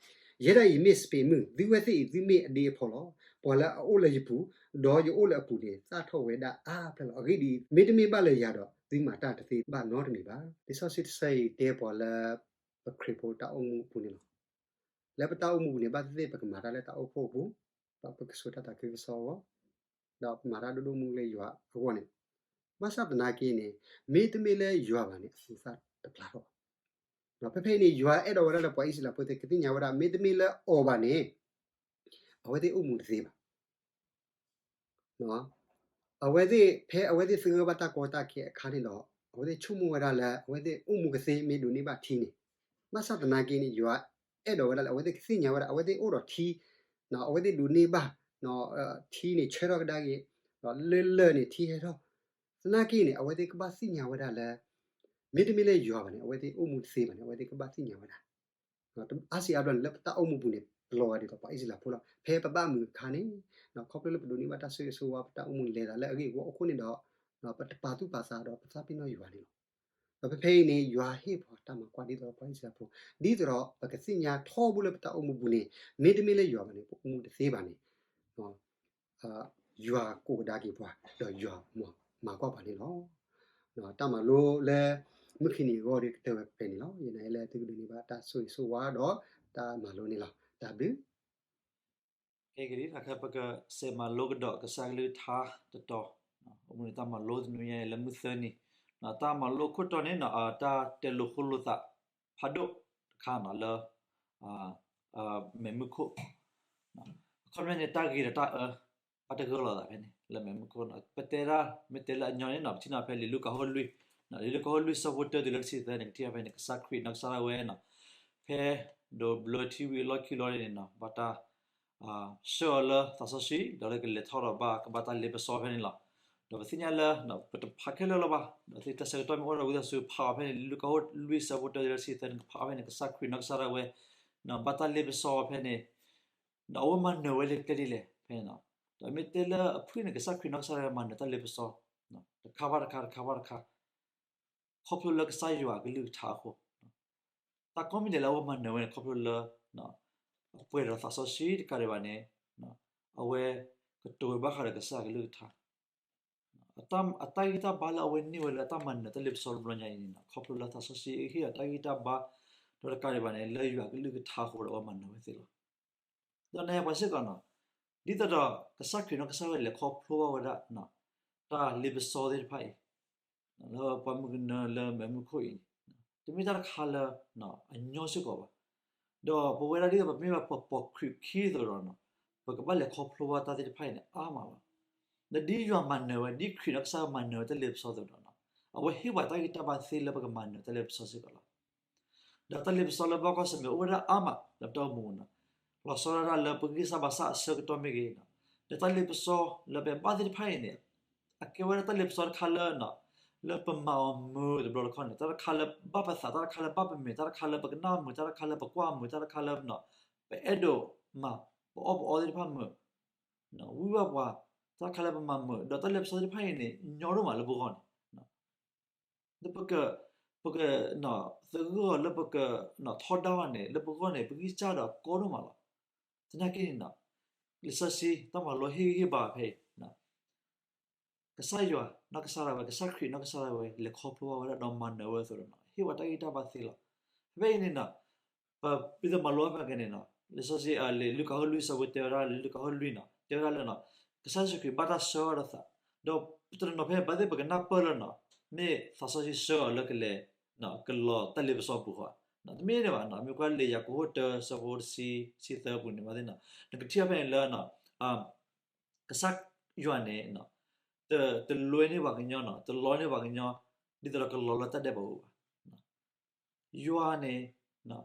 ယဲဒၣ်အံၤမ့ၢ်စပံးမုၢ်, သုဝဲသ့ၣ်အံၤသုမ့ၢ်အဒ့အဖီလီၤ. ပှၤလၢအအိၣ်လၢယပူၤ, ဒီးယအိၣ်လၢအပူၤန့ၣ် သၣ်ထီၣ်ဝဲဒၣ်အါဖျၢၣ်လီၤ. အဂ့ၢ်ဒ်အံၤ, မ့တမ့ၢ်ဘၣ်လၢယၤဒီး သုမၤတၢ်တသ့ဘၣ်နီတမံၤဘၣ်. လံာ်စီဆှံတဆၢအံၤတဲပှၤလၢ ပခရံာ်ဖိတၢ်အိၣ်မူအပူၤန့ၣ်လီၤ. လၢပတၢ်အိၣ်မူပူၤန့ၣ် ဘၣ်သ့ၣ်သ့ၣ်ပကမၤတၢ်လၢတၢ်အိၣ်ဖှိၣ်အပူၤ, ဒီးပကဆိၣ်တၢ်သးခုကစီၣ်အဂီၢ်, ဒီးပမၤတၢ်ဒိၣ်ဒိၣ်မုၢ်လၢယွၤအဂီၢ်န့ၣ်, ဘၣ်ဆၣ်သနာ်က့န့ၣ်, မ့တမ့ၢ်လၢယွၤဘၣ်န့ၣ် အသူသၣ်တပျၢ်ထီၣ်ဘၣ်. ဒီးဖဲဖဲအံၤန့ၣ် ယွၤအဲၣ်ဒိးဝဲဒၣ်လၢပှၤအံၣ်စရ့လးဖိသ့ၣ်ကသ့ၣ်ညါဝဲဒၣ် မ့တမ့ၢ်လၢအီၤဘၣ်န့ၣ် အဝဲသ့ၣ်အိၣ်မူတသ့ဘၣ်. အဝဲသ့ၣ် ဖဲအဝဲသ့ၣ်သဂၢၢ်ဘၣ်တၢ်ကီတၢ်ခဲအခါန့ၣ်ဒီး အဝဲသ့ၣ်ဆိကမိၣ်ဝဲဒၣ်လၢ အဝဲသ့ၣ်အိၣ်မူကသ့မ့ၢ်ဒိးန့ၢ်ဘၣ်ထံန့ၣ်, ဘၣ်ဆၣ်သနာ်က့န့ၣ် ယွၤအဲၣ်ဒိးဝဲဒၣ်လၢ အဝဲသ့ၣ်ကသ့ၣ်ညါဝဲဒၣ် အဝဲသ့ၣ်အိၣ်ဒီးထံ, အဝဲသ့ၣ်ဒိးန့ၢ်ဘၣ် ထံန့ၣ်ဆၢထီၣ်ကဒါက့ၤ, ဒီးလၢလၢာ်န့ၣ်ထံဟဲထီၣ်, သနာ်က့န့ၣ် အဝဲသ့ၣ်ကဘၣ်သ့ၣ်ညါဝဲဒၣ်လၢ မ့တမ့ၢ်လၢယွၤဘၣ်န့ၣ် အဝဲသ့ၣ်အိၣ်မူတသ့ဘၣ်န့ၣ် အဝဲသ့ၣ်ကဘၣ်သ့ၣ်ညါဝဲဒၣ် အါစံးအါဘျီန့ၣ် လၢပတၢ်အိၣ်မူပူၤန့ၣ် ပလီၤဂာ်ဒ်သိးပှၤအံၣ်စရ့လးဖိလီၤ. ဖဲပဘၣ်မုာ်အခါန့ၣ် ခီဖျိလၢပဒိးန့ၢ်ဘၣ်တၢ်ဆိၣ်ဂ့ၤဆိၣ်ဝါ ပတၢ်အိၣ်မူလဲၤသးလၢအဂ့ၢ်အဝီအဃိန့ၣ်ဒီး ပတပာ်သူၣ်ပာ်သးဒီးပသးပ့ၤနီၣ်ယွၤန့ၣ်လီၤ. ဒီးဖဲဖဲအံၤန့ၣ် ယွၤဟ့ၣ်ပှၤတၢ်မၤကွၢ်ဒ်သိးဒီးပှၤအံၣ်စရ့လးဖိ, ဒ်သိးဒီးပကသ့ၣ်ညါထီဘိလၢပတၢ်အိၣ်မူပူၤန့ၣ် မ့တမ့ၢ်လၢယွၤဘၣ်န့ၣ် ပအိၣ်မူတသ့ဘၣ်န့ၣ် ယွၤကိးကဒါက့ၤပှၤ ဒီးယွၤမၤကွၢ်ပှၤန့ၣ်လီၤ. တၢ်မၤလိလၢ မုၢ်ခံနံၤအဂီၢ်ဒီးကတၢၢ်ဝဲဖဲန့ၣ်လီၤ. ယနာ်လၢသုကဒိးန့ၢ်ဘၣ်တၢ်ဆိၣ်ဂ့ၤဆိၣ်ဝါဒီးတၢ်မၤလိန့ၣ်လီၤ. တၢ်ဘျုး ကဲက့ၤလံ တခါခဲ ပကစးမၤလိကဒီးကစၢ်ကလုၢ်ကထါတတီၤ, အိၣ်မူန့ၣ်တၢ်မၤလိတနွံညါန့ၣ်လၢမုၢ်သၢနံၤ, တၢ်မၤလိခိၣ်တီန့ၣ် တၢ်တဲလိာ်ဃိလိာ်သးဖးဒိၣ်တခါန့ၣ်လၢ မဲးမုၢ်ခိၣ်, အခီပညီန့ၣ် တၢ်ဂ့ၤဒီးတၢ်အၢ ဘၣ်တဂၢၢ်လိာ်သးဖဲန့ၣ် လၢမဲးမုၢ်ခိၣ်န့ၣ် ပတဲဒၣ် မ့ၢ်တဲလၢအညီန့ၣ်နီၤ ပထံၣ်နီၤဖဲလံာ်လူၤကၣ်အခိၣ်လွံၢ်, လံာ်လူၤကၣ်အခိၣ်လွံၢ်ဆၢဖိတၢတုၤလၢတဆံသၢန့ၣ် ကထံၣ်အီၤဖဲန့ၣ် ကစၢ်ခရံာ်နီၢ်ကစၢ်ဒၣ်ဝဲနီၤ ဖဲဒိးဘျၢထံဝံၤအလီၢ်ခံလီၤန့ၣ်နီၤ ဘၣ်တၢ် ဆှၢအီၤလၢသးစီဆှံ ဒီးလၢကလဲၤထီၣ်ဒီးဘၣ်ကဘၣ်တၢ်လ့ပစီဖဲန့ၣ်လီၤ. ဒီးပသ့ၣ်ညါလၢ ပတဖးခဲလၢာ်လၢၤဘၣ်, ဒီးသ့ၣ်တၢ်ဆၢကတီၢ်မ့ၢ်အိၣ်ဒီးဝံသးစူၤဖးအီၤဖဲန့ၣ် လူၤကၣ်အခိၣ်လွံၢ်ဆၢဖိတၢတုၤလၢတဆံသၢန့ၣ် ကဖးအီၤဖဲန့ၣ် ကစၢ်ခရံာ်နီၢ်ကစၢ်ဒၣ်ဝဲ ဘၣ်တၢ်လ့ပစီဖဲန့ၣ် ဒီးအဝဲမၤနၢၤဝဲလၢကျဲဒ်လဲၣ်ဖဲန့ၣ်နီၤ. ဒီးမ့ၢ်တဲလၢအဖုၣ်န့ၣ် ကစၢ်ခရံာ်နီၢ်ကစၢ်ဒၣ်ဝဲမၤနၢၤတၢ်လ့ပစီ တခါဘၣ်တခါ တခါဘၣ်တခါ, ခီဖျိလၢကစၢ်ယွၤအကလုၢ်ကထါအဃိ, တၢ်ကိးမံၤဒဲးလၢအဝဲမၤနၢၤဝဲန့ၣ် ခီဖျိလၢ အပှဲၤဒီးသးစီဆှံတကးဒံးဘၣ်န့ၣ် အဝဲကတိၤဝဲဘၣ်ဃးဒီးကစၢ်အကလုၢ်ကထါ အတၢ်ဂံၢ်တၢ်ဘါလၢအဝဲန့ၢ်ဝဲလၢအတၢ်မၤနၢၤတၢ်လ့ပစီတဘျီညါအံၤန့ၣ် ခီဖျိလၢသးစီဆှံဟ့ၣ်အတၢ်ဂံၢ်တၢ်ဘါ ဒီးတကးဒံးဘၣ်န့ၣ် လၢယွၤကလုၢ်ကထါအဃိဒီးအဝဲမၤနၢၤဝဲသ့လီၤ. ဒီးနၤယၤပှၤစ့ၢ်ကီးန့ၣ် ဒ်သိးဒီးကစၢ်ခရံာ်နီၢ်ကစၢ်ဝဲလဲၤခီဖျိဘၣ်ဝဲဒၣ် တၢ်လ့ပစီသ့ၣ်တဖၣ်အံၤ လၢပှၤမုၢ်ကနၢလၢမုၢ်ခိၣ်အံၤန့ၣ် တမ့ၢ်တၢ်တခါလၢအညီစ့ၢ်ကီးဘၣ်. ဒီးပဝဲဒၣ်ဒ်သိးပမ့ၢ်ဘၣ်ပပိာ်ခရံာ်ခံအသိးဒီး ပကဘၣ်လဲၤခီဖျိဘၣ်တၢ်သ့ၣ်တဖၣ်အံၤန့ၣ် အါမးလီၤ. ဒီးဒ်ယွၤမၤနၢၤဝဲ ဒ်ခရံာ်နီၢ်ကစၢ်မၤနၢၤဝဲတၢ်လ့ပစီအသိးဒီး အဝဲဟ့ၣ်ပှၤတၢ်ဂံၢ်တၢ်ဘါသ့လၢပကမၤနၢၤတၢ်လ့ပစီစ့ၢ်ကီးလီၤ. ဒီးတၢ်လ့ပစီလၢဘၣ်ကွၢ်ဆၢၣ်မဲာ်အိၣ်ဝဲဒၣ်အါမးလၢပတၢ်အိၣ်မူန့ၣ်, လီၤဆီဒၣ်တၢ်လၢပဂံၢ်စၢ်ဘါစၢ်အဆၢကတီၢ်မ့ၢ်ဂ့ၤ, ဒီးတၢ်လ့ပစီလၢပဘၣ်သ့ၣ်တဖၣ်အံၤန့ၣ် အကဲဝဲဒၣ်တၢ်လ့ပစီတခါလၢ လၢပမၤအီၤမုာ်တဘျီတခီၣ်န့ၣ် တၢ်တခါလၢဘၣ်ပသး, တၢ်တခါလၢဘၣ်ပမ့ၢ်, တၢ်တခါလၢပကနၣ်မုာ်, တၢ်တခါလၢပကွၢ်မုာ်, တၢ်တခါလၢ ပအဲၣ်ဒိးမၤ ပအီၣ်ပအီသ့ၣ်တဖၣ်မုာ်, ဝံဘၣ်ပှၤ, တၢ်တခါလၢပမၤမုာ်, ဒီးတၢ်လ့ပစီသ့ၣ်တဖၣ်အံၤန့ၣ် ညီဒိၣ်မးလၢပဂီၢ်န့ၣ် လၢပက, ပက, သဂၢၢ်အီၤလၢပက, ထီဒါအီၤန့ၣ် လၢပဂီၢ်န့ၣ် ပဂံၢ်စၢ်ဒီးကီဒိၣ်မးလီၤ. သနာ်က့န့ၣ် လံာ်စီဆှံတၢ်မၤလိဟ့ၣ်ဂံၢ်ဟ့ၣ်ဘါဖဲအံၤ ကစၢ်ယွၤနီၢ်ကစၢ်ဒၣ်ဝဲ, ကစၢ်ခရံာ်နီၢ်ကစၢ်ဒၣ်ဝဲ လဲၤခီဖျိဘၣ်ဝဲဒၣ်ဒီးမၤနၢၤဝဲအသိးဒီး ဟ့ၣ်ဝဲတၢ်ဂံၢ်တၢ်ဘါသ့လီၤ. ဖဲအံၤန့ၣ် ပဒ်သိးမၤလိဖဲက့ၤန့ၣ် လံာ်စီဆှံ လံာ်လူၤကၣ်အဆၢဒိၣ်လွံၢ်အဆၢဖိတၢဝဲဒၣ်, လံာ်လူၤကၣ်အဆၢဒိၣ်လွံၢ်န့ၣ် တဲဝဲဒၣ်လၢ ကစၢ်ယ့ၣ်ၡူးခရံာ်ဘၣ်တၢ်ဆှၢအီၤဒီးသး, ဒီးပတနီၤနီၤဖဲဘၣ်သ့ၣ်ပကနၢ်ပၢၢ်လၢ မ့ၢ်သးစီဆှံဆှၢအီၤလၢကလဲၤ ကလီၤတၢ်လ့ပစီပူၤဃီဧါ. တမ့ၢ်န့ၣ်ဘၣ်, မ့ၢ်ကွၢ်လံာ်ယၤကိာ်ခိၣ်တၢအဆၢဖိတဆံသၢအပူၤန့ၣ် ဘၣ်သ့ၣ်န့ၣ် နကထံၣ်အီၤဖဲန့ၣ်လၢ ကစၢ်ယွၤန့ၣ် တလွဲန့ၢ်ပှၤကညီန့ၣ်, တလီန့ၢ်ပှၤကညီ ဒ်သိးဒီးကလီၤလၢတၢ်ဒဲးဘးပူၤဘၣ်. ယွၤန့ၣ်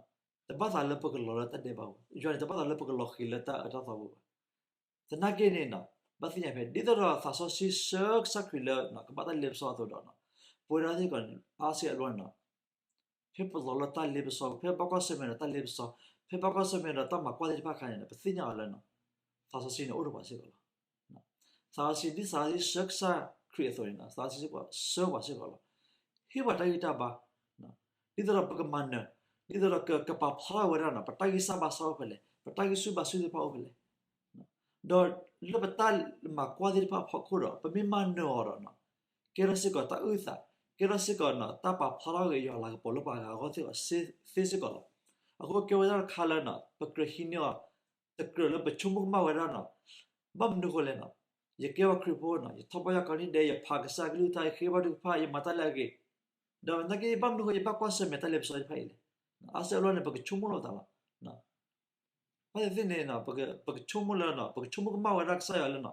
တဘၣ်သးလၢပကလီၤလၢတၢ်ဒဲးဘးပူၤ, ယွၤန့ၣ် တဘၣ်သးလၢပကလီၤဃံၤလၢတၢ်အၢတၢ်သီပူၤဘၣ်. သနာ်က့န့ၣ် ဘၣ်သ့ၣ်ညါဖဲ ဒ်သိးဒီးသးစီဆှံဆှၢကစၢ်ခရံာ်လၢ ကဘၣ်တၢ်လ့ပစီအသိးဒီး ပဝဲဒၣ်စ့ၢ်ကီး အါစုအါဘျီန့ၣ် ဖဲပလီၤလၢတၢ်လ့ပစီ, ဖဲဘၣ်ကွၢ်ဆၢၣ်မဲာ်ဒီးတၢ်လ့ပစီ, ဖဲဘၣ်ကွၢ်ဆၢၣ်မဲာ်ဒီးတၢ်မၤကွၢ်သ့ၣ်တဖၣ်အခါန့ၣ် ပသ့ၣ်ညါအီၤလၢ သးစီဆှံန့ၣ်အိၣ်ဒီးပှၤစ့ၢ်ကီးလီၤ. သးစီဆှံဒ်သးစီဆှံဆှၢကစၢ်ခရံာ်အသိးန့ၣ် သးစီဆှံစ့ၢ်ကီးဆှၢပှၤစ့ၢ်ကီးလီၤ. ဟ့ၣ်ပှၤတၢ်ဂံၢ်တၢ်ဘါ, ဒ်သိးဒီးပကမၤနၢၤ, ဒ်သိးဒီးကပာ်ဖျါထီၣ်ဝဲဒၣ်န့ၣ် ပတၢ်ဂံၢ်စၢ်ဘါစၢ်အိၣ်ဖဲလဲၣ်, ပတၢ်ဂံၢ်ဆူၣ်ဘါဆူၣ်သ့ၣ်တဖၣ်အိၣ်ဖဲလဲၣ် ဒီးလၢပတၢ်မၤကွၢ်သ့ၣ်တဖၣ်အဖီခိၣ်ဒီး ပမ့ၢ်မၤနၢၤအီၤဒီး ကဲထီၣ်စ့ၢ်ကီးတၢ်အုၣ်သး, ကဲထီၣ်စ့ၢ်ကီး တၢ်ပာ်ဖျါထီၣ်က့ၤယွၤလၤကပီၤလၢပှၤဂၤအဂီၢ်သ့ၣ်တဖၣ်သ့စ့ၢ်ကီးလီၤ. အဃိကဲဝဲဒၣ်တခါလၢ ပကြၢးဟံးန့ၢ်အီၤ, တကြၢးလၢပဆိကမိၣ်ကမၣ်ဝဲဒၣ်န့ၣ် ဘၣ်မနုၤဃိလဲၣ်န့ၣ်, ယကဲပှၤခရံာ်ဖိန့ၣ် ယထီၣ်ပီၢ်ယၢ်ကိးနံၣ်ဒဲး ယဖးကစၢ်ကလုၢ်ကထါ ယဃ့ဘါထုကဖၣ် ယမၤတၢ်လၢအဂ့ၤ, ဒီးသနာ်က့ ဘၣ်မနုၤဃိယဘၣ်ကွၢ်ဆၢၣ်မဲာ်တၢ်လ့ပစီသ့ၣ်တဖၣ်အံၤလဲၣ်. အါစုအါဘျီန့ၣ် ပကဆိကမိၣ်လီၤပသးလီၤ. ဘၣ်သ့ၣ်သ့ၣ်န့ၣ် ပကဆိကမိၣ်လၢ ပကဆိကမိၣ်ကမၣ်ဝဲဒၣ်ကစၢ်ယွၤလၢ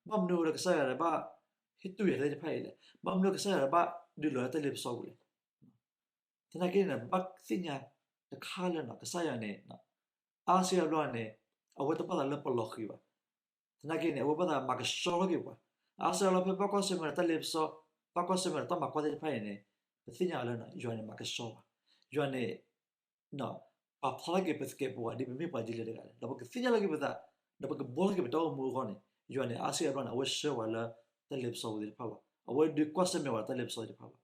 ဘၣ်မနုၤဃိဒီးကစၢ်ယွၤဒီးဘၣ်ဟ့ၣ်တူၢ်ယၤသ့ၣ်တဖၣ်အံၤလဲၣ်, ဘၣ်မနုၤကစၢ်ယွၤဒီးဘၣ်ဒုးလီၤလၢတၢ်လ့ပစီပူၤလဲၣ်. သနာ်က့န့ၣ် ဘၣ်သ့ၣ်ညါတခါလၢ ကစၢ်ယွၤန့ၣ် အါစုအါဘျီန့ၣ် အဝဲတဘၣ်သးလၢပလီၤဃံၤဘၣ်. သနာ်က့န့ၣ် အဝဲဘၣ်သးမၤကဆှီထီၣ်က့ၤပှၤ, အါစုအါဘျီဖဲဘၣ်ကွၢ်ဆၢၣ်မဲာ်ဒီးတၢ်လ့ပစီ, ဘၣ်ကွၢ်ဆၢၣ်မဲာ်ဒီးတၢ်မၤကွၢ်သ့ၣ်တဖၣ်အံၤန့ၣ် ပသ့ၣ်ညါအီၤလၢ ယွၤန့ၣ်မၤကဆှီပှၤ, ယွၤန့ၣ် ပာ်ဖျါထီၣ်က့ၤပသကဲးပဝးဒ်ပမ့ၢ်ပှၤဒ်လဲၣ်တဂၤလဲၣ်, ဒီးပကသ့ၣ်ညါလီၤက့ၤပသး, ဒီးပကဘှီထီၣ်က့ၤပတၢ်အိၣ်မူအဂီၢ်န့ၣ် ယွၤန့ၣ် အါစုအါဘျီန့ၣ် အဝဲဆှၢပှၤလၢတၢ်လ့ပစီပူၤသ့ၣ်တဖၣ်လီၤ. အဝဲဒုးကွၢ်ဆၢၣ်မဲာ်ပှၤတၢ်လ့ပစီသ့ၣ်တဖၣ်လီၤ.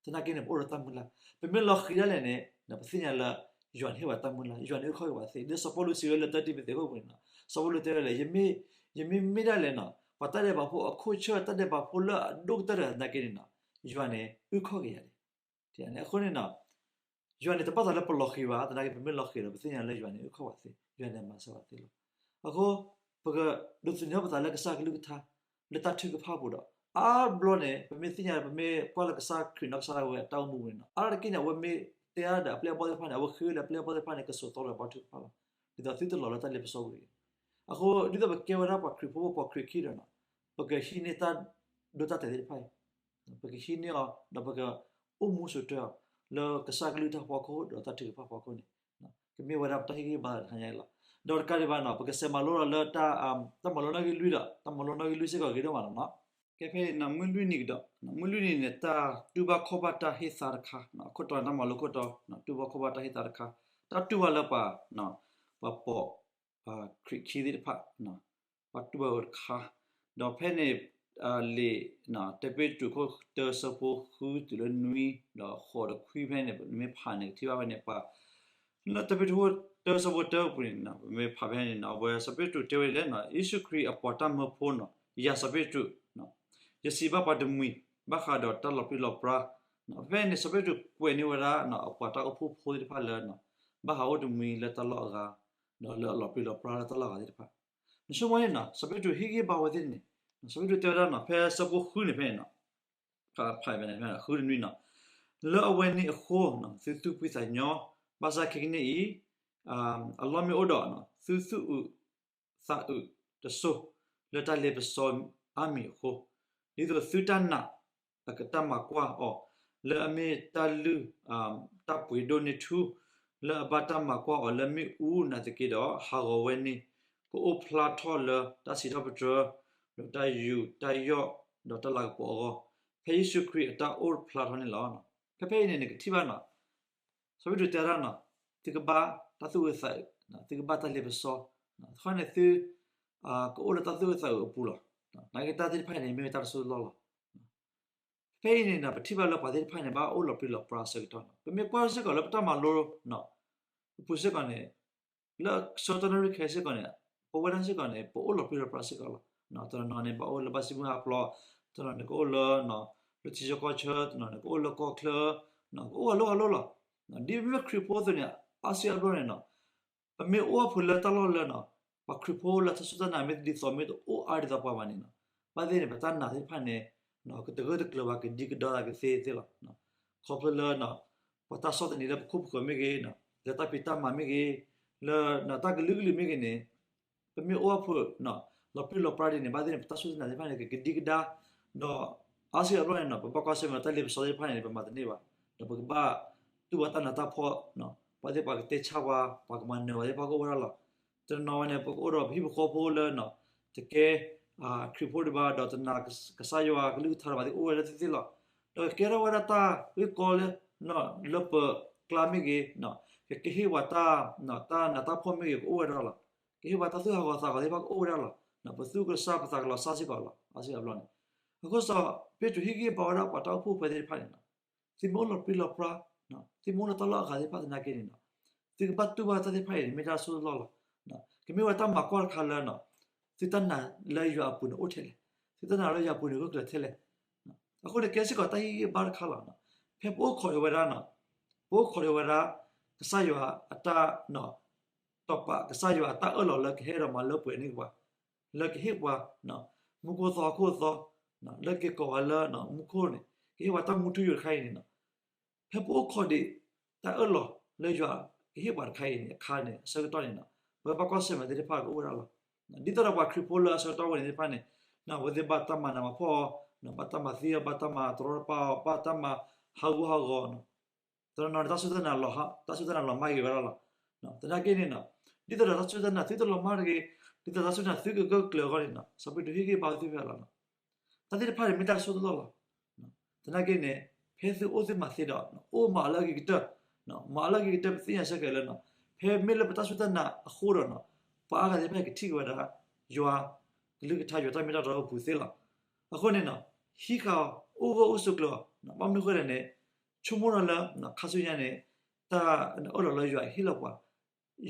သနာ်က့န့ၣ် ပအိၣ်ဒီးတၢ်မုၢ်လၢ်, ပမ့ၢ်လီၤဃံၤဒၣ်လဲာ်န့ၣ် ပသ့ၣ်ညါလၢ ယွၤန့ၣ်ဟ့ၣ်ပှၤတၢ်မုၢ်လၢ်, ယွၤန့ၣ်အုၣ်ခီၣ်က့ၤပှၤသ့, ဒ်စီၤပီလူးစံးဝဲလၢတၢတံၤမသ့းအခိၣ်ပူၤန့ၣ်, စီၤပီလူးတဲဝဲလၢ ယမ့ၢ်မ့ၢ်ဒၣ်လဲာ်န့ၣ် ပှၤတၢ်ဒဲးဘးဖိအခိၣ်ဆၢၣ် တၢ်ဒဲးဘးဖိလၢအဒိၣ်ကတၢၢ်တဂၤသနာ်က့န့ၣ် ယွၤန့ၣ်အုၣ်ခီၣ်က့ၤယၤန့ၣ်. အဃိန့ၣ် ယွၤန့ၣ်တဘၣ်သးလၢပလီၤဃံၤဘၣ်, သနာ်က့ပမ့ၢ်လီၤဃံၤဒီး ပသ့ၣ်ညါလၢယွၤန့ၣ်အုၣ်ခီၣ်ပှၤသ့, ယွၤန့ၣ်မၤစၢၤပှၤသ့လီၤ. အဃိ ပကဒိးသန့ၤထီၣ်ပသးလၢကစၢ်ကလုၢ်ကထါ လၢတၢ်ထုကဖၣ်ပူၤဒီး အါဘျီန့ၣ် ပမ့ၢ်သ့ၣ်ညါ ပမ့ၢ်ကွၢ်လၢကစၢ်ခရံာ်နီၢ်ကစၢ်ဒၣ်ဝဲအတၢ်အိၣ်မူပူၤန့ၣ် အါတက့ၢ်န့ၣ် အဝဲမ့ၢ်တဲဒၣ်ဒီးအပျဲၢ်အဘီၣ်သ့ၣ်တဖၣ်န့ၣ် အဝဲဃ့လၢအပျဲၢ်အဘီၣ်သ့ၣ်တဖၣ်န့ၣ် ကစိာ်သီလၢပှၤထုကဖၣ်လီၤ. ဒ်သိးသုတလီၤလၢတၢ်လ့ပစီပူၤတဂ့ၤ. အဃိ ဒ်သိးပကဲဝဲဒၣ်ပှၤခရံာ်ဖိ ပှၤခရံာ်ခံဒီး ပကဟံးန့ၢ်တၢ်ဒိတၢ်တဲာ်သ့ၣ်တဖၣ်အံၤ ပကဟံးန့ၢ်အီၤ ဒီးပကအိၣ်မူဆိးတၢ်အီၤ လၢကစၢ်ကလုၢ်ကထါဖီခိၣ် ဒီးတၢ်ထုကဖၣ်ဖီခိၣ်န့ၣ် ကမ့ၢ်ဝဲဒၣ်ပတၢ်ဟ့ၣ်ဂံၢ်ဟ့ၣ်ဘါတဟါညါအံၤလီၤ. ဒီးတကးဒံးဘၣ်န့ၣ် ပကစးမၤလိဒီးလၢ တၢ်မၤလိနီၣ်ဂံၢ်လွံၢ်ဒီး တၢ်မၤလိနီၣ်ဂံၢ်လွံၢ်စ့ၢ်ကီးဂ့ၤဒိၣ်မးလီၤ. ကဲဖဲအံၤန့ၣ် မုၢ်လွံၢ်နံၤကဒီး, မုၢ်လွံၢ်နံၤန့ၣ် တၢ်တူၢ်ဘၣ်ခီၣ်ဘၣ်တၢ်ဟ့ၣ်သါတခါ, အခိၣ်တီ တၢ်မၤလိခိၣ်တီ တူၢ်ဘၣ်ခီၣ်ဘၣ်တၢ်ဟ့ၣ်သါတခါ, တၢ်တူၢ်ဘၣ်လၢပှၤ ပှၤပိာ် ခရံာ်ခံသ့ၣ်တဖၣ် ပှၤတူၢ်ဘၣ်ဝဲတခါ, ဒီးဖဲန့ၣ် လံာ် တၢပ့းတရူးခိၣ်တၢဆၢဖိဃုတုၤလၢနွံ ဒီးဃိးဒီးခွံဖဲန့ၣ် နမ့ၢ်ဖးန့ၣ် ကထံၣ်ဘၣ်ဖဲန့ၣ် ပှၤ လၢတၢပ့းတရူးခိၣ်တၢဆၢဖိတၢအပူၤန့ၣ် ပမ့ၢ်ဖးဖဲန့ၣ် အဝဲစီၤပ့းတရူးတဲဝဲဒ်လဲၣ်, ယ့ၣ်ၡူးခရံာ်အပှၤတၢ်မၢဖိနီၤ, ယၤစီၤပ့းတရူး, ယစံးဘၣ်ပှၤတမှံၤ ဘၣ်ဃးဒီးတၢ်လီၤပြံလီၤပြါ, ဖဲန့ၣ် စီၤပ့းတရူးကွဲးန့ၢ်ဝဲဒၣ် အပှၤတၢ်အိၣ်ဖှိၣ်ဖိသ့ၣ်တဖၣ်လၢ ဘၣ်ဃးအိၣ်တမှံၤလၢတၢ်လီၢ်အဂၤ ဒီးလၢအလီၤပြံလီၤပြါလၢတၢ်လီၢ်အဂၤသ့ၣ်တဖၣ်, နဆိကမိၣ်န့ၣ်နီၤ စီၤပ့းတရူးဟ့ၣ်ဂံၢ်ဘါဝဲသ့ၣ်န့ၣ်, စီၤပ့းတရူးတဲဝဲဒၣ်နီၤ ဖဲဆၢဖိဃုန့ၣ်ဖဲန့ၣ်နီၤ, ဖဲန့ၣ် ဃုတနွံနီၤ, လၢအဝဲန့ၣ်အဃိ သုသူၣ်ဖှံသးညီ, ဘၣ်ဆၣ်ခဲကနံၣ်အံၤ အလီၢ်မ့ၢ်အိၣ်ဒီး သုသူၣ်အုးသးအုးတစိၢ် လၢတၢ်လ့ပစီအါမံၤအဃိ, ဒ်သိးသုတၢ်နာ် အကတၢ်မၤကွၢ်အီၤ လၢအမ့ၢ်တၢ်လုၢ် တၢ်ပှ့ၤဒိၣ်န့ၢ်ထူ, လၢအဘၣ်တၢ်မၤကွၢ်အီၤလၢမ့ၣ်အူနာ်သက့ဒီး ဟးဂီၤဝဲန့ၣ် ကအိၣ်ဖျါထီၣ်လၢတၢ်စံးထီၣ်ပတြၢၤ ဒီးတၢ်ယူးတၢ်ယီၣ် ဒီးတၢ်လၤကပီၤအဂီၢ်, ဖဲယ့ၣ်ၡူးခရံာ်အတၢ်အိၣ်ဖျါထီၣ်န့ၣ်လီၤ. ဖဲဖဲအံၤန့ၣ် နကထံၣ်ဘၣ်နီၤ စီၤပ့းတရူးတဲဝဲဒၣ်နီၤ, သုကဘၣ်တၢ်သူၣ်အုးသးအုး, သုကဘၣ်တၢ်လ့ပစီ, တခီန့ၣ်သု ကအိၣ်လၢတၢ်သူၣ်အုးသးအုးအပူၤလီၤ. နာ်က့တၢ်သ့ၣ်တဖၣ်အံၤန့ၣ် မ့ၢ်ဝဲတၢ်တစိၢ်တလီၢ်လီၤ. ဖဲအံၤန့ၣ်ဒီး ပထံၣ်ဘၣ်လၢပှၤသ့ၣ်တဖၣ်န့ၣ် ဘၣ်အိၣ်လီၤပြံလီၤပြါအဆၢကတီၢ်နီၤ. ပမ့ၢ်ကွၢ်စ့ၢ်ကီးလၢပတၢ်မၤလိ အပူၤစ့ၢ်ကီးန့ၣ် လၢဆၢကတီၢ်နၣ်ရံၣ်ခဲအံၤစ့ၢ်ကီးန့ၣ် ပဝဲဒၣ်စ့ၢ်ကီးန့ၣ် ပအိၣ်လီၤပြံလီၤပြါစ့ၢ်ကီးလီၤ. တနီၤနီၤန့ၣ် ဘၣ်အိၣ်လၢဘၣ်စံၣ်မုၢ်ဟးဖျိး, တနီၤန့ၣ်ကအိၣ်လၢ လၢထံဆၢကီၢ်ဆၢ, တနီၤန့ၣ်ကအိၣ်လၢကီၢ်ချၢ, ကအိၣ်အလီၢ်အလီၢ်လီၤ. ဒ်ပမ့ၢ်ခရံာ်ဖိအသိးန့ၣ် အါစုအါဘျီန့ၣ်နီၤ ပမ့ၢ်အိၣ်အဖုးလၢတၢ်လီၢ်လၢနီၤ ပှၤခရံာ်ဖိလၢတၢ်စူၢ်တၢ်နာ်မ့ၢ်တဒ်သိး မ့ၢ်တအိၣ်အါဒ်သိးပှၤဘၣ်န့ၣ်နီၤ ဘၣ်သ့ၣ်န့ၣ် ပတၢ်နာ်သ့ၣ်တဖၣ်န့ၣ် ကတဂၢၢ်တကျၢၤဘၣ် ကဒံကဒါသးကသ့သ့လီၤ. ခီဖျိလၢ ပှၤတၢ်ဆီၣ်သနံးလၢပခိၣ်ပဃၢၤမ့ၢ်ဂ့ၤ, လၢတၢ်ဖံးတၢ်မၤမ့ၢ်ဂ့ၤ, လၢတၢ်ကလုာ်ကလုာ်မ့ၢ်ဂ့ၤန့ၣ် ပမ့ၢ်အိၣ်အဖုး လီၤပြံလီၤပြါဒ်န့ၣ် ဘၣ်သ့ၣ်န့ၣ် ပတၢ်စူၢ်တၢ်နာ်သ့ၣ်တဖၣ်န့ၣ် ကကဒံကဒါ, ဒီးအါစုအါဘျီန့ၣ်နီၤ ပဘၣ်ကွၢ်ဆၢၣ်မဲာ်တၢ်လ့ပစီသ့ၣ်တဖၣ်န့ၣ် ပမၤတန့ၢ်ဘၣ်, ဒီးပကဘၣ်တူၢ်ဘၣ်တၢ်နးတၢ်ဖှီၣ်, ပှၤသ့ၣ်ပှၤကတဲဆါပှၤ, ပှၤကမၤနၢၤပှၤသ့ၣ်တဖၣ်ကအိၣ်ဝဲဒၣ်လီၤ. တနီၤဝဲန့ၣ် ပကအိၣ်ဒီးပဟံၣ်ဖိဃီဖိလၢ တကဲ ခရံာ်ဖိဒံးဘၣ် ဒီးတနာ်ကစၢ်ယွၤကလုၢ်ကထါဒံးဘၣ်သ့ၣ်အိၣ်ဝဲဒၣ်သ့ၣ်သ့ၣ်လီၤ. ဒီးကကဲထီၣ်ဝဲဒၣ်တၢ်ဂ့ၢ်ကီလၢ လၢပကျါမ့ၢ်ဂ့ၤ, ကကဟ့ၣ်ပှၤတၢ် တၢ်နးတၢ်ဖှီၣ်မ့ၢ်ဂ့ၤ ကအိၣ်ဝဲဒၣ်လီၤ. ကဟ့ၣ်ပှၤတၢ်သူၣ်ဟးဂီၤသးဟးဂီၤသ့ၣ်တဖၣ်ကအိၣ်ဝဲဒၣ်လီၤ. ပသူၣ်ကဆၣ်ပသးကလီၤစၢ်စ့ၢ်ကီးလီၤ. အါစုအါဘျီန့ၣ် အဃိစီၤပ့းတရူးဟ့ၣ်ဂံၢ်ဟ့ၣ်ဘါဝဲဒၣ်ပှၤတၢ်အိၣ်ဖှိၣ်ဖိသ့ၣ်တဖၣ်န့ၣ်နီၤ, သုမ့ၢ်အိၣ်လီၤပြံလီၤပြါ, သုမ့ၢ်အိၣ်လၢတၢ်လီၢ်အဂၤသ့ၣ်တဖၣ်သနာ်က့န့ၣ်နီၤ, သုကဘၣ်တူၢ်ဘၣ်တၢ်သ့ၣ်တဖၣ်အံၤန့ၣ် မ့ၢ်တၢ်တစိၢ်တလီၢ်လီၤ. ကမ့ၢ်ဝဲတၢ်မၤကွၢ်တခါလၢ သုတၢ်နာ်လၢယွၤအပူၤန့ၣ်အိၣ်ထဲလဲၣ်, သုတၢ်နာ်လၢယွၤအပူၤန့ၣ်ဂၢၢ်ကျၢၤထဲလဲၣ်. အဃိန့ၣ်ကဲစ့ၢ်ကီးတၢ်ဟ့ၣ်ဂံၢ်ဟ့ၣ်ဘါတခါလီၤ. ဖဲပအိၣ်ခိးအီၤဝဲဒၣ်နီၤ, ပအိၣ်ခိးအီၤဝဲဒၣ် ကစၢ်ယွၤအတၢ် တီၢ်ပာ် ကစၢ်ယွၤအတၢ်အၢၣ်လီၤလၢကဟဲဒီးမၤလၢပှဲၤန့ၢ်ပှၤ, လၢကဟ့ၣ်ပှၤ မူခိၣ်သီဟီၣ်ခိၣ်သီ, လၢက့ၤကိးပှၤလၢမူခိၣ်န့ၣ် ကဟ့ၣ်ပှၤတၢ်မူထူယိာ်တခါအံၤန့ၣ်နီၤ, ဖဲပအိၣ်ခိးဒံး တၢ်အၢၣ်လီၤလၢယွၤကဟ့ၣ်ပှၤတခါအံၤန့ၣ် အခါန့ၣ် အဆၢကတီၢ်န့ၣ်နီၤ, ပဝဲဘၣ်ကွၢ်ဆၢၣ်မဲာ်သ့ၣ်တဖၣ်ကအိၣ်ဝဲဒၣ်လီၤ. ဒ်သိးဒီးပှၤခရံာ်ဖိလၢအဆၢကတီၢ်ဝဲန့ၣ်သ့ၣ်တဖၣ်န့ၣ် အဝဲသ့ၣ်ဘၣ်တၢ်မၤနးမၤဖှီၣ်, ဘၣ်တၢ်မၤသံအီၤ, ဘၣ်တၢ်မၤတရီတပါအီၤ, ဘၣ်တၢ်မၤဟးဂူာ်ဟးဂီၤ တနီၤနီၤန့ၣ် တၢ်စူၢ်တၢ်နာ်လီၤ, တၢ်စူၢ်တၢ်နာ်လီၤမၢ်က့ၤဝဲဒၣ်လီၤ. သနာ်က့န့ၣ်နီၤ, ဒ်သိးဒီးတၢ်စူၢ်တၢ်နာ်သုတလီၤမၢ်တဂ့ၤ, ဒ်သိးတၢ်စူၢ်တၢ်နာ်သုကဂၢၢ်ကျၢၤအဂီၢ်န့ၣ်နီၤ, စီၤပ့းတရူးဟ့ၣ်ဂံၢ်ဟ့ၣ်ဘါဝဲသ့ၣ်တဖၣ်လီၤ. တၢ်သ့ၣ်တဖၣ်န့ၣ်မ့ၢ်တၢ်တစိၢ်တလီၢ်လီၤ. သနာ်က့န့ၣ် ဖဲသုအိၣ်သုမၤသ့ဒီး အိၣ်မၤအီၤလၢအဂ့ၤကတၢၢ်, မၤအီၤလၢအဂ့ၤကတၢၢ် ပသ့ၣ်ညါဆၢက့ၤလၢ ဖဲမ့ၢ်လၢပတၢ်စူၢ်တၢ်နာ်အဃိဒီး ပှၤအါဂၤသ့ၣ်တဖၣ်ကထံၣ်က့ၤဝဲဒၣ် ယွၤကလုၢ်ကထါ ယွၤတၢ်မ့ၢ်တၢ်တီအပူၤသ့လီၤ. အဃိန့ၣ်နီၤ, ဟံးဃာ်အီၤ အိၣ်ဂၢၢ်အိၣ်ဆိးကျၢၤအီၤ, ဘၣ်မနုၤအဃိလဲၣ်န့ၣ် ဆိကမိၣ်ထီၣ်လၢ ခါဆူညါန့ၣ် တၢ်အၢၣ်လီၤလၢယွၤဟ့ၣ်လီၤပှၤ,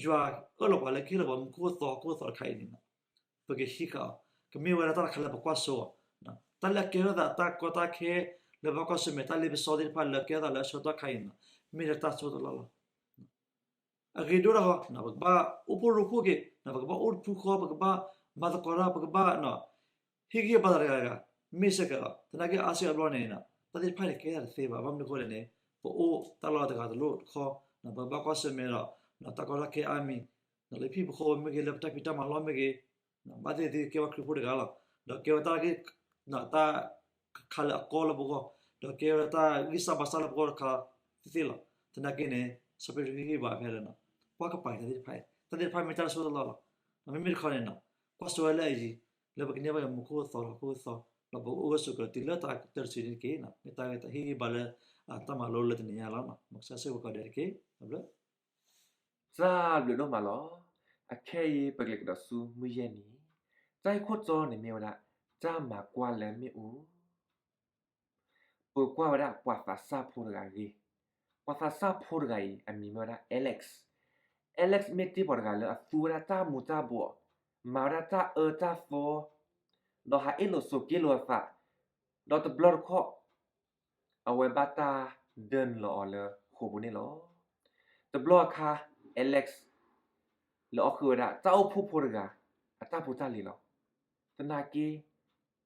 ယွၤအၢၣ်လီၤပှၤလၢကဟ့ၣ်လီၤပှၤမူခိၣ်သီဟီၣ်ခိၣ်သီတခါအံၤန့ၣ်နီၤ, ပကဟံးဃာ်အီၤ, ကမ့ၢ်ဝဲဒၣ်တၢ်တခါလၢပကွၢ်စိအီၤ, တၢ်လၢအကဲထီၣ်သးတၢ်ကီတၢ်ခဲ လၢဘၣ်ကွၢ်ဆၢၣ်မဲာ်တၢ်လ့ပစီသ့ၣ်တဖၣ်လၢကဲထီၣ်သးလၢအဆၢကတီၢ်ခါအံၤန့ၣ်နီၤ, မ့ၢ်ဒၣ်တၢ်တစိၢ်တလီၢ်လီၤ. အဂ့ၤဒိၣ်ထီၣ်ဃီ, ပကဘၣ်အိၣ်ဖှိၣ်ရိဖှိၣ်က့ၤ, ပကဘၣ်အိၣ်တဖုဃီ, ပကဘၣ်မၤသကိးတၢ်, ပကဘၣ် ဟ့ၣ်ဂံၢ်ဟ့ၣ်ဘါသးတဂၤဂၤ, မ့ၢ်ဆၢက့ၤလီၤ. သနာ်က့အါစုအါဘျီန့ၣ် တၢ်သ့ၣ်တဖၣ်န့ၣ်ကဲထီၣ်တသ့ဘၣ်. ဘၣ်မနုၤအဃိလဲၣ်န့ၣ် ပအိၣ်တၢ်လီၢ်တဂၤတလိၣ်တခီ, ပဘၣ်ကွၢ်ဆၢၣ်မဲာ်ဒီး တၢ်ကီတၢ်ခဲအါမံၤ, လၢဟံၣ်ဖိဃီဖိမ့ၢ်ဂ့ၤ, လၢပတၢ်ဖံးတၢ်မၤလီၢ်မ့ၢ်ဂ့ၤ, ဘၣ်သ့ၣ်သ့ၣ်ကဲဝဲခရံာ်ဖိတဂၤလီၤ. ဒီးကဲဝဲတၢ်ဂ့ၢ်, တၢ်ခးလၢအကီလၢပဂီၢ်, ဒီးကဲဝဲဒၣ်တၢ်ဂံၢ်စၢ်ဘါစၢ်လၢပဂီၢ်တခါသ့ၣ်သ့ၣ်လီၤ. သနာ်က့န့ၣ် စီၤပ့းတရူးဟ့ၣ်ဂံၢ်ဟ့ၣ်ဘါဖဲလၢ ပှၤကပၤတၢ်သ့ၣ်တဖၣ်အံၤ, တၢ်သ့ၣ်တဖၣ်မ့ၢ်တၢ်တစိၢ်တလီၢ်လီၤ. မ့မ့ၢ်တခီန့ၣ် ကွၢ်စိဝဲလၢအယံၤ, လၢပကန့ၢ်ဘၣ်မူခိၣ်သီဟီၣ်ခိၣ်သီ, ဒီးပကအိၣ်ဂၢၢ်ဆိးကျၢၤတုၤလၢတၢ်ကတၢၢ်တစုန့ၣ်တက့ၢ်. မ့ၢ်တၢ်ဂ့ၢ်တၢ်ဟ့ၣ်ဂံၢ်ဟ့ၣ်ဘါလၢ တၢ်မၤလိလၢတနံၤညါလီၤ. မ်ကစၢ်ဆိၣ်ဂ့ၤပှၤကိးဂၤဒဲးတက့ၢ်. တၢ်ဘျုး တၢ်ဘျုးဒိၣ်မးလီၤ. အခဲအံၤပကလဲၤကဒီးဆူမုၢ်ယဲၢ်နံၤ, တၢ်ဂ့ၢ်ခိၣ်တီန့ၣ်မ့ၢ်ဝဲဒၣ် တၢ်မၤကွၢ်လၢမ့ၣ်အူ. ပကွၢ်ဝဲဒၣ်ပှၤသးစၢ်ဖိတဂၤအဂ့ၢ်, ပှၤသးစၢ်ဖိတဂၤအံၤ အမံၤမ့ၢ်ဝဲဒၣ် Alex. Alex မ့ၢ်တ့ၢ်ပှၤတဂၤလၢအသူဝဲဒၣ်တၢ်မူၤတၢ်ဘှီး, မၤဝဲဒၣ်တၢ်အၢတၢ်သီ, ဒီးဟးအ့ၣ်လိာ်ဆိးက့လိာ်အသး, ဒီးတဘျီတခီၣ် အဝဲဘၣ်တၢ်ဒၢနုာ်လီၤအီၤလၢဃိာ်ပူၤန့ၣ်လီၤ. တဘျီအခါ Alex လဲၤအီၣ်ဃုာ်ဝဲဒၣ်တၢ်အိၣ်ဖှိၣ်ဖိတဂၤ အတၢ်ဖိတၢ်လံၤလီၤ. သနာ်က့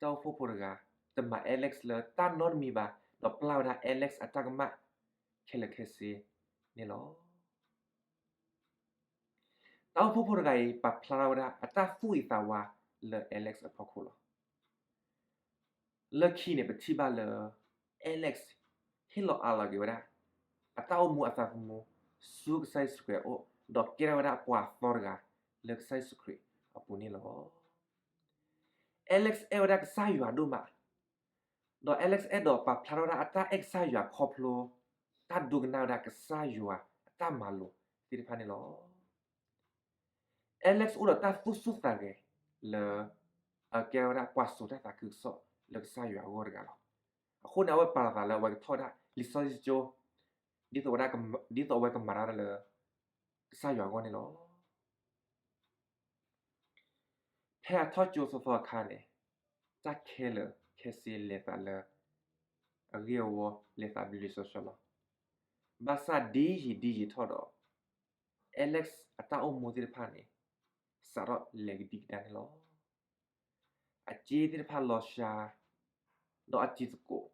တၢ်အိၣ်ဖှိၣ်ဖိတဂၤ တမၤ Alex လၢတၢ်နီတမံၤဘၣ်, ဒီးပျၢ်ဝဲဒၣ် Alex အတၢ်ကမၣ်ခဲလၢာ်ခဲဆ့န့ၣ်လီၤ. တၢ်အိၣ်ဖှိၣ်ဖိတဂၤအံၤ ပာ်ဖျါထီၣ်ဝဲဒၣ်အတၢ်သူၣ်အံၤသးဝါလၢ Alex အဖီခိၣ်လီၤ. လၢခံန့ၣ် ပထံၣ်ဘၣ်လၢ Alex ဟ့ၣ်လီၤအးလီၤက့ၤဝဲဒၣ် အတၢ်အိၣ်မူအသးသမူ ဆူကစၢ်ယ့ၣ်ၡူးခရံာ်အအိၣ်, ဒီးကဲထီၣ်ဝဲဒၣ်ပှၤသီတဂၤလၢကစၢ်ယ့ၣ်ၡူးခရံာ်အပူၤန့ၣ်လီၤ. Alex အဲၣ်ဝဲဒၣ်ကစၢ်ယွၤဒိၣ်မး, ဒီး Alex အဲၣ်ဒိးပာ်ဖျါထီၣ်ဝဲဒၣ်အတၢ်အဲၣ်ကစၢ်ယွၤခီဖျိ တၢ်ဒိကနၣ်ဝဲဒၣ်ကစၢ်ယွၤအတၢ်မၤလိာ်သ့ၣ်တဖၣ်န့ၣ်လီၤ. Alex အိၣ်ဒီးတၢ်သူၣ်ဆူၣ်သးဂဲၤလၢ အကဲထီၣ်ဝဲဒၣ်ပှၤစိာ်တၢ်သးခုကစီၣ်လၢကစၢ်ယွၤအဂီၢ်တဂၤလီၤ. အဃိန့ၣ် အဝဲပာ်လီၤသးလၢအဝဲကထီၣ်ဝဲဒၣ်လံာ်စီဆှံကၠိ, ဒ်သိးဝဲဒၣ်ကမၤ, ဒ်သိးအဝဲကမၤတၢ်လၢကစၢ်ယွၤအဂီၢ်န့ၣ်လီၤ. ဖဲအထီၣ်ကၠိသီသီအခါန့ၣ် တၢ်ခဲလၢာ်ခဲဆ့လဲၤသးလၢအဂ့ၢ်အဝီ လဲၤသးဘျ့ဘျ့ဆှီဆှီလီၤ. ဘၣ်ဆၣ်ဒ်ယံာ်ဒ်ယံာ်ထီၣ်ဒီး Alex အတၢ်အိၣ်မူသ့ၣ်တဖၣ်န့ၣ် စးထီၣ်လဲၤကဒံကဒါန့ၣ်လီၤ. အစ့သ့ၣ်တဖၣ်လီၤဆှါ, ဒီးအတံၤသကိး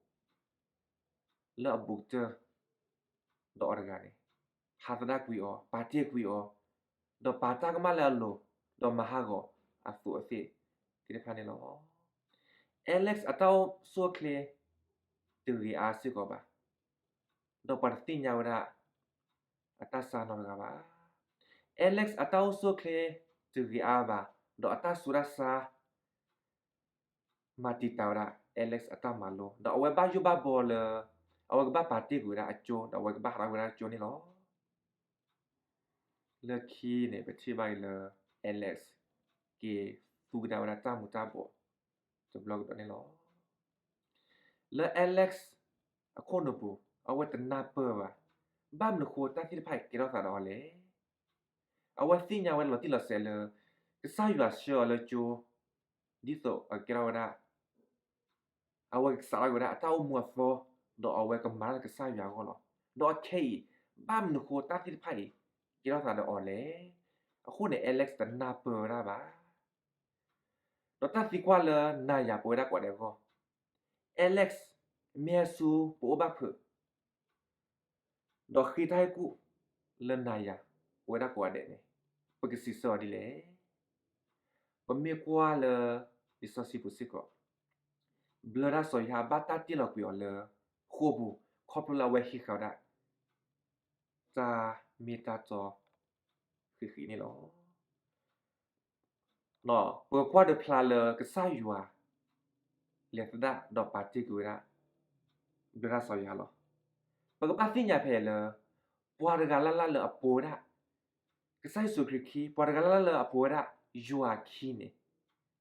လၢအဘူးကတၢၢ်ဒီးအီၤတဂၤန့ၣ် ဟးသဒၣ်ကွံာ်အီၤ, ပာ်တ့ၢ်ကွံာ်အီၤ, ဒီးပာ်တၢ်ကမၣ်လၢအလိၤ, ဒီးမၤဟးဂီၤအသူးအသ့ၣ်သ့ၣ်တဖၣ်န့ၣ်လီၤ. Alex အတၢ်အိၣ်ဆူၣ်အိၣ်ချ့တဂ့ၤအါစ့ၢ်ကီးဘၣ်, ဒီးပှၤတသ့ၣ်ညါဝဲဒၣ်အတၢ်ဆါနီတဂၤဘၣ်. Alex အတၢ်အိၣ်ဆူၣ်အိၣ်ချ့တဂ့ၤအါဘၣ်, ဒီးအတၢ်ဆူးတၢ်ဆါ မၤတံာ်တာ်ဝဲဒၣ် Alex အတၢ်မၤလိ, ဒီးအဝဲဘၣ်ယိၣ်ဘၣ်ဘီလၢ အဝဲကဘၣ်ပာ်တ့ၢ်ကွံာ်ဝဲဒၣ်အကၠိ, ဒီးအဝဲကဘၣ်ဟးထီၣ်ကွံာ်ဝဲဒၣ်ကၠိန့ၣ်လီၤ. လၢခံန့ၣ် ပထံၣ်ဘၣ်အံၤလၢ Alex က့ၤသူကဒါဝဲဒၣ်တၢ်မူၤတၢ်ဘှီး တဘျီကဒီးန့ၣ်လီၤ. လၢ Alex အခိၣ်နူာ်ပူၤ အဝဲတနၢ်ပၢၢ်ဘၣ်, ဘၣ်မနုၤဃိတၢ်သ့ၣ်တဖၣ်အံၤကဲထီၣ်သးဒီးအီၤလဲၣ်. အဝဲသ့ၣ်ညါဝဲလီၤတံၢ်လီၤဆဲးလၢ ကစၢ်ယွၤဆှၢအီၤလၢကၠိ, ဒ်သိးအကဲထီၣ်ဝဲဒၣ် အဝဲကစးထီၣ်က့ၤဝဲဒၣ်အတၢ်အိၣ်မူအသီ, ဒီးအဝဲကမၤတၢ်လၢကစၢ်ယွၤအဂီၢ်လီၤ. ဒီးအခဲအံၤ ဘၣ်မနုၤဃိတၢ်သ့ၣ်တဖၣ်အံၤ ကဲထီၣ်သးဒီးအီၤလဲၣ်. အဃိန့ၣ် Alex တနၢ်ပၢၢ်ဝဲဒၣ်ဘၣ်. ဒီးတၢ်သံကွၢ်လၢနၤယၤပဝဲဒၣ်ကိးဂၤဒဲးအဂီၢ်, Alex မ့ၢ်ဟဲဆူပအိၣ်ဘၣ်ဖုး ဒီးဃ့တၢ်ဟ့ၣ်ကူၣ်လၢနၤယၤပဝဲဒၣ်ကိးဂၤဒဲးန့ၣ် ပကစံးဆၢအီၤဒ်လဲၣ်. ပမ့ၢ်ကွၢ်လၢလံာ်စီဆှံပူၤစ့ၢ်ကီး, ဘျၢတၢ်စီၤယိၤဟၣ်ဘၣ်တၢ်တ့ၢ်လီၤကွံာ်အီၤလၢဃိာ်ပူၤ ခီဖျိလၢအဝဲဟံးဃာ်ဝဲဒၣ် တၢ်မ့ၢ်တၢ်တီဃံးဃံးန့ၣ်လီၤ. ပကကွၢ်ဒီးဖျါလၢကစၢ်ယွၤ လဲၤသဒၣ်ဒီးပာ်တ့ၢ်ကွံာ်ဝဲဒၣ် ဘျၢတၢ်စီၤယိၤဟၣ်လီၤ. ပကဘၣ်သ့ၣ်ညါဖဲအံၤလၢ ပှၤတဂၤလၢ်လၢ်လၢအပိာ်ဝဲဒၣ် ကစၢ်ယ့ၣ်ၡူးခရံာ်ခံ, ပှၤတဂၤလၢ်လၢ်လၢအပိာ်ဝဲဒၣ်ယွၤခံန့ၣ်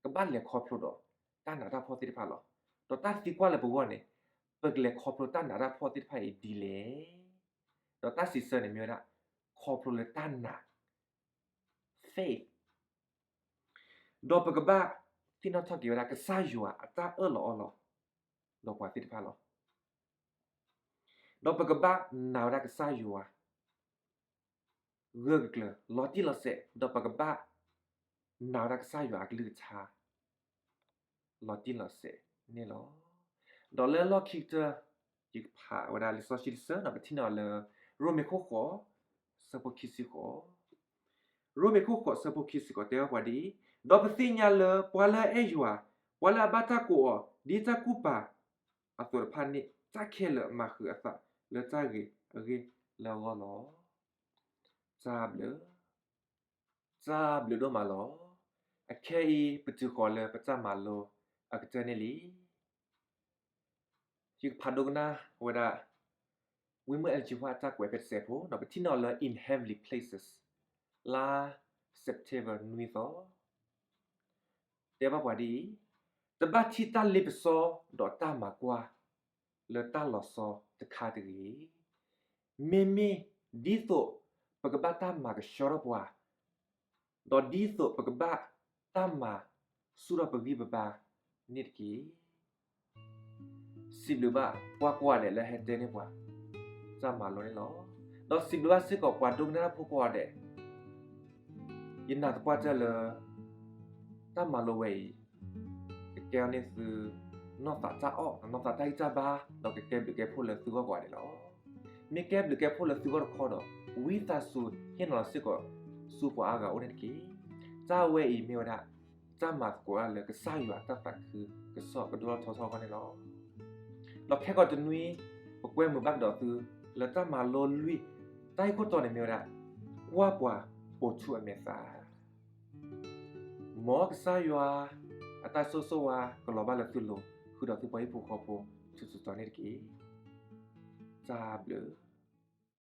ကဘၣ်လဲၤခီဖျိဒီးတၢ်နးတၢ်ဖှီၣ်သ့ၣ်တဖၣ်လီၤ. ဒီးတၢ်သံကွၢ်လၢပဂီၢ်န့ၣ် ပကလဲၤခီဖျိတၢ်နးတၢ်ဖှီၣ်သ့ၣ်တဖၣ်အံၤဒ်လဲၣ်. ဒီးတၢ်စံးဆၢန့ၣ်မ့ၢ်ဝဲဒၣ် ခီဖျိလၢတၢ်နာ် faith ဒီးပကဘၣ်သ့ၣ်နီၣ်ထီၣ်က့ၤဝဲဒၣ်ကစၢ်ယွၤအတၢ်အၢၣ်လီၤအီလီၤ ဒီးပှၤသ့ၣ်တဖၣ်လီၤ. ဒီးပကဘၣ်နာ်ဝဲဒၣ်ကစၢ်ယွၤ ဂၢၢ်ကျၢၤလီၤတံၢ်လီၤဆဲး, ဒီးပကဘၣ်နာ်ဝဲဒၣ်ကစၢ်ယွၤအကလုၢ်ကထါ လီၤတံၢ်လီၤဆဲးန့ၣ်လီၤ. ဒီးလၢလီၢ်ခံကတၢၢ် ယကဖးဝဲဒၣ်လံာ်စီဆှံတဆၢ ဒီးပထံၣ်န့ၢ်အီၤလၢ ရိမ့ၤခိၣ်ဃိး ဆၢဖိခံဆံဃိး, ရိမ့ၤခိၣ်ဃိး ဆၢဖိခံဆံဃိး တဲဘၣ်ပှၤဒ်အံၤ, ဒီးပသ့ၣ်ညါလၢပှၤလၢအအဲၣ်ယွၤ, ပှၤလၢအဘၣ်တၢ်ကိးအီၤ ဒ်တၢ်ကူၣ်ပာ်အသိးတဖၣ်န့ၣ် တၢ်ခဲလၢာ်မၤဃုာ်အသးလၢတၢ်ဂ့ၤအဂ့ၢ်လၢအဂီၢ်လီၤ. တၢ်ဘျုး, တၢ်ဘျုးဒိၣ်မးလီၤ. အခဲအံၤ ပတုၤဃီၤလၢပတၢ်မၤလိအကတၢၢ်န့ၣ်လံ. ယကဖးဒိကနၣ်ဝဲဒၣ် ဝံမုၣ် Ellen G. White အတၢ်ကွဲးဖဲတစဲးဖိ ဒီးပထံၣ်န့ၢ်အီၤလၢ In Heavenly Places လါ September နွံသီ တဲဘၣ်ပှၤဒ်အံၤ, တဘၣ်ထံၣ်တၢ်လ့ပစီဒီးတၢ်မၤကွၢ်လၢတၢ်လီၤဆီတခါတဂ့ၤ. မ့မ့ၢ်ဒ်သိးပကဘၣ်တၢ်မၤကဆှီထီၣ်ပှၤ, ဒီးဒ်သိးပကဘၣ်တၢ်မၤဆူၣ်ထီၣ်ပဂံၢ်ပဘါန့ၣ်တက့ၢ်. စံးဘျုးဘၣ်ပှၤကိးဂၤဒဲးလၢဟဲတဲန့ၢ်ပှၤ တၢ်မၤလိန့ၣ်လီၤ. ဒီးစံးဘျုးဘၣ်စ့ၢ်ကီးပှၤဒိကနၣ်တၢ်ဖိကိးဂၤဒဲး, ယနာ်သပှၢ်တၢၢ်လၢ တၢ်မၤလိဝဲအံၤ ကကဲအီၤန့ၢ်သု နီၢ်သးတၢ်အီၣ် နီၢ်သးတၢ်ဂံၢ်တၢ်ဘါ, ဒီးကကဲဘျုးကဲဖှိၣ်လၢသုဂီၢ်ကိးဂၤဒဲးလီၤ. မ့ၢ်ကဲဘျုးကဲဖှိၣ်လၢသုဂီၢ်တခီဒီး ဝံသးစူၤဟ့ၣ်နီၤလီၤစ့ၢ်ကီး ဆူပှၤအါဂၤအအိၣ်န့ၣ်တက့ၢ်. တၢ်ဝဲအံၤမ့ၢ်ဝဲဒၣ် တၢ်မၤသကိးတၢ်လၢကစၢ်ယွၤအတၢ်သးခုကစီၣ်ကဒိၣ်ထီၣ်ထီထီၣ်အဂီၢ်န့ၣ်လီၤ. ဒီးခဲကိာ်တနွံ ပကွဲမုာ်ဘၣ်ကဒီးသု လၢတၢ်မၤလိလွံၢ် တၢ်ဂ့ၢ်ခိၣ်တီန့ၣ်မ့ၢ်ဝဲဒၣ် ကွၢ်ပှၤပိာ်ထူအမဲာ်သး မ်ကစၢ်ယွၤအတၢ်ဆိၣ်ဂ့ၤဆိၣ်ဝါကလီၤဘၣ်လၢသုလိၤ ဃုာ်ဒီးသုပှၤဟံၣ်ဖိဃီဖိ ထူးထူးတီၤတီၤန့ၣ်တက့ၢ်. တၢ်ဘျုး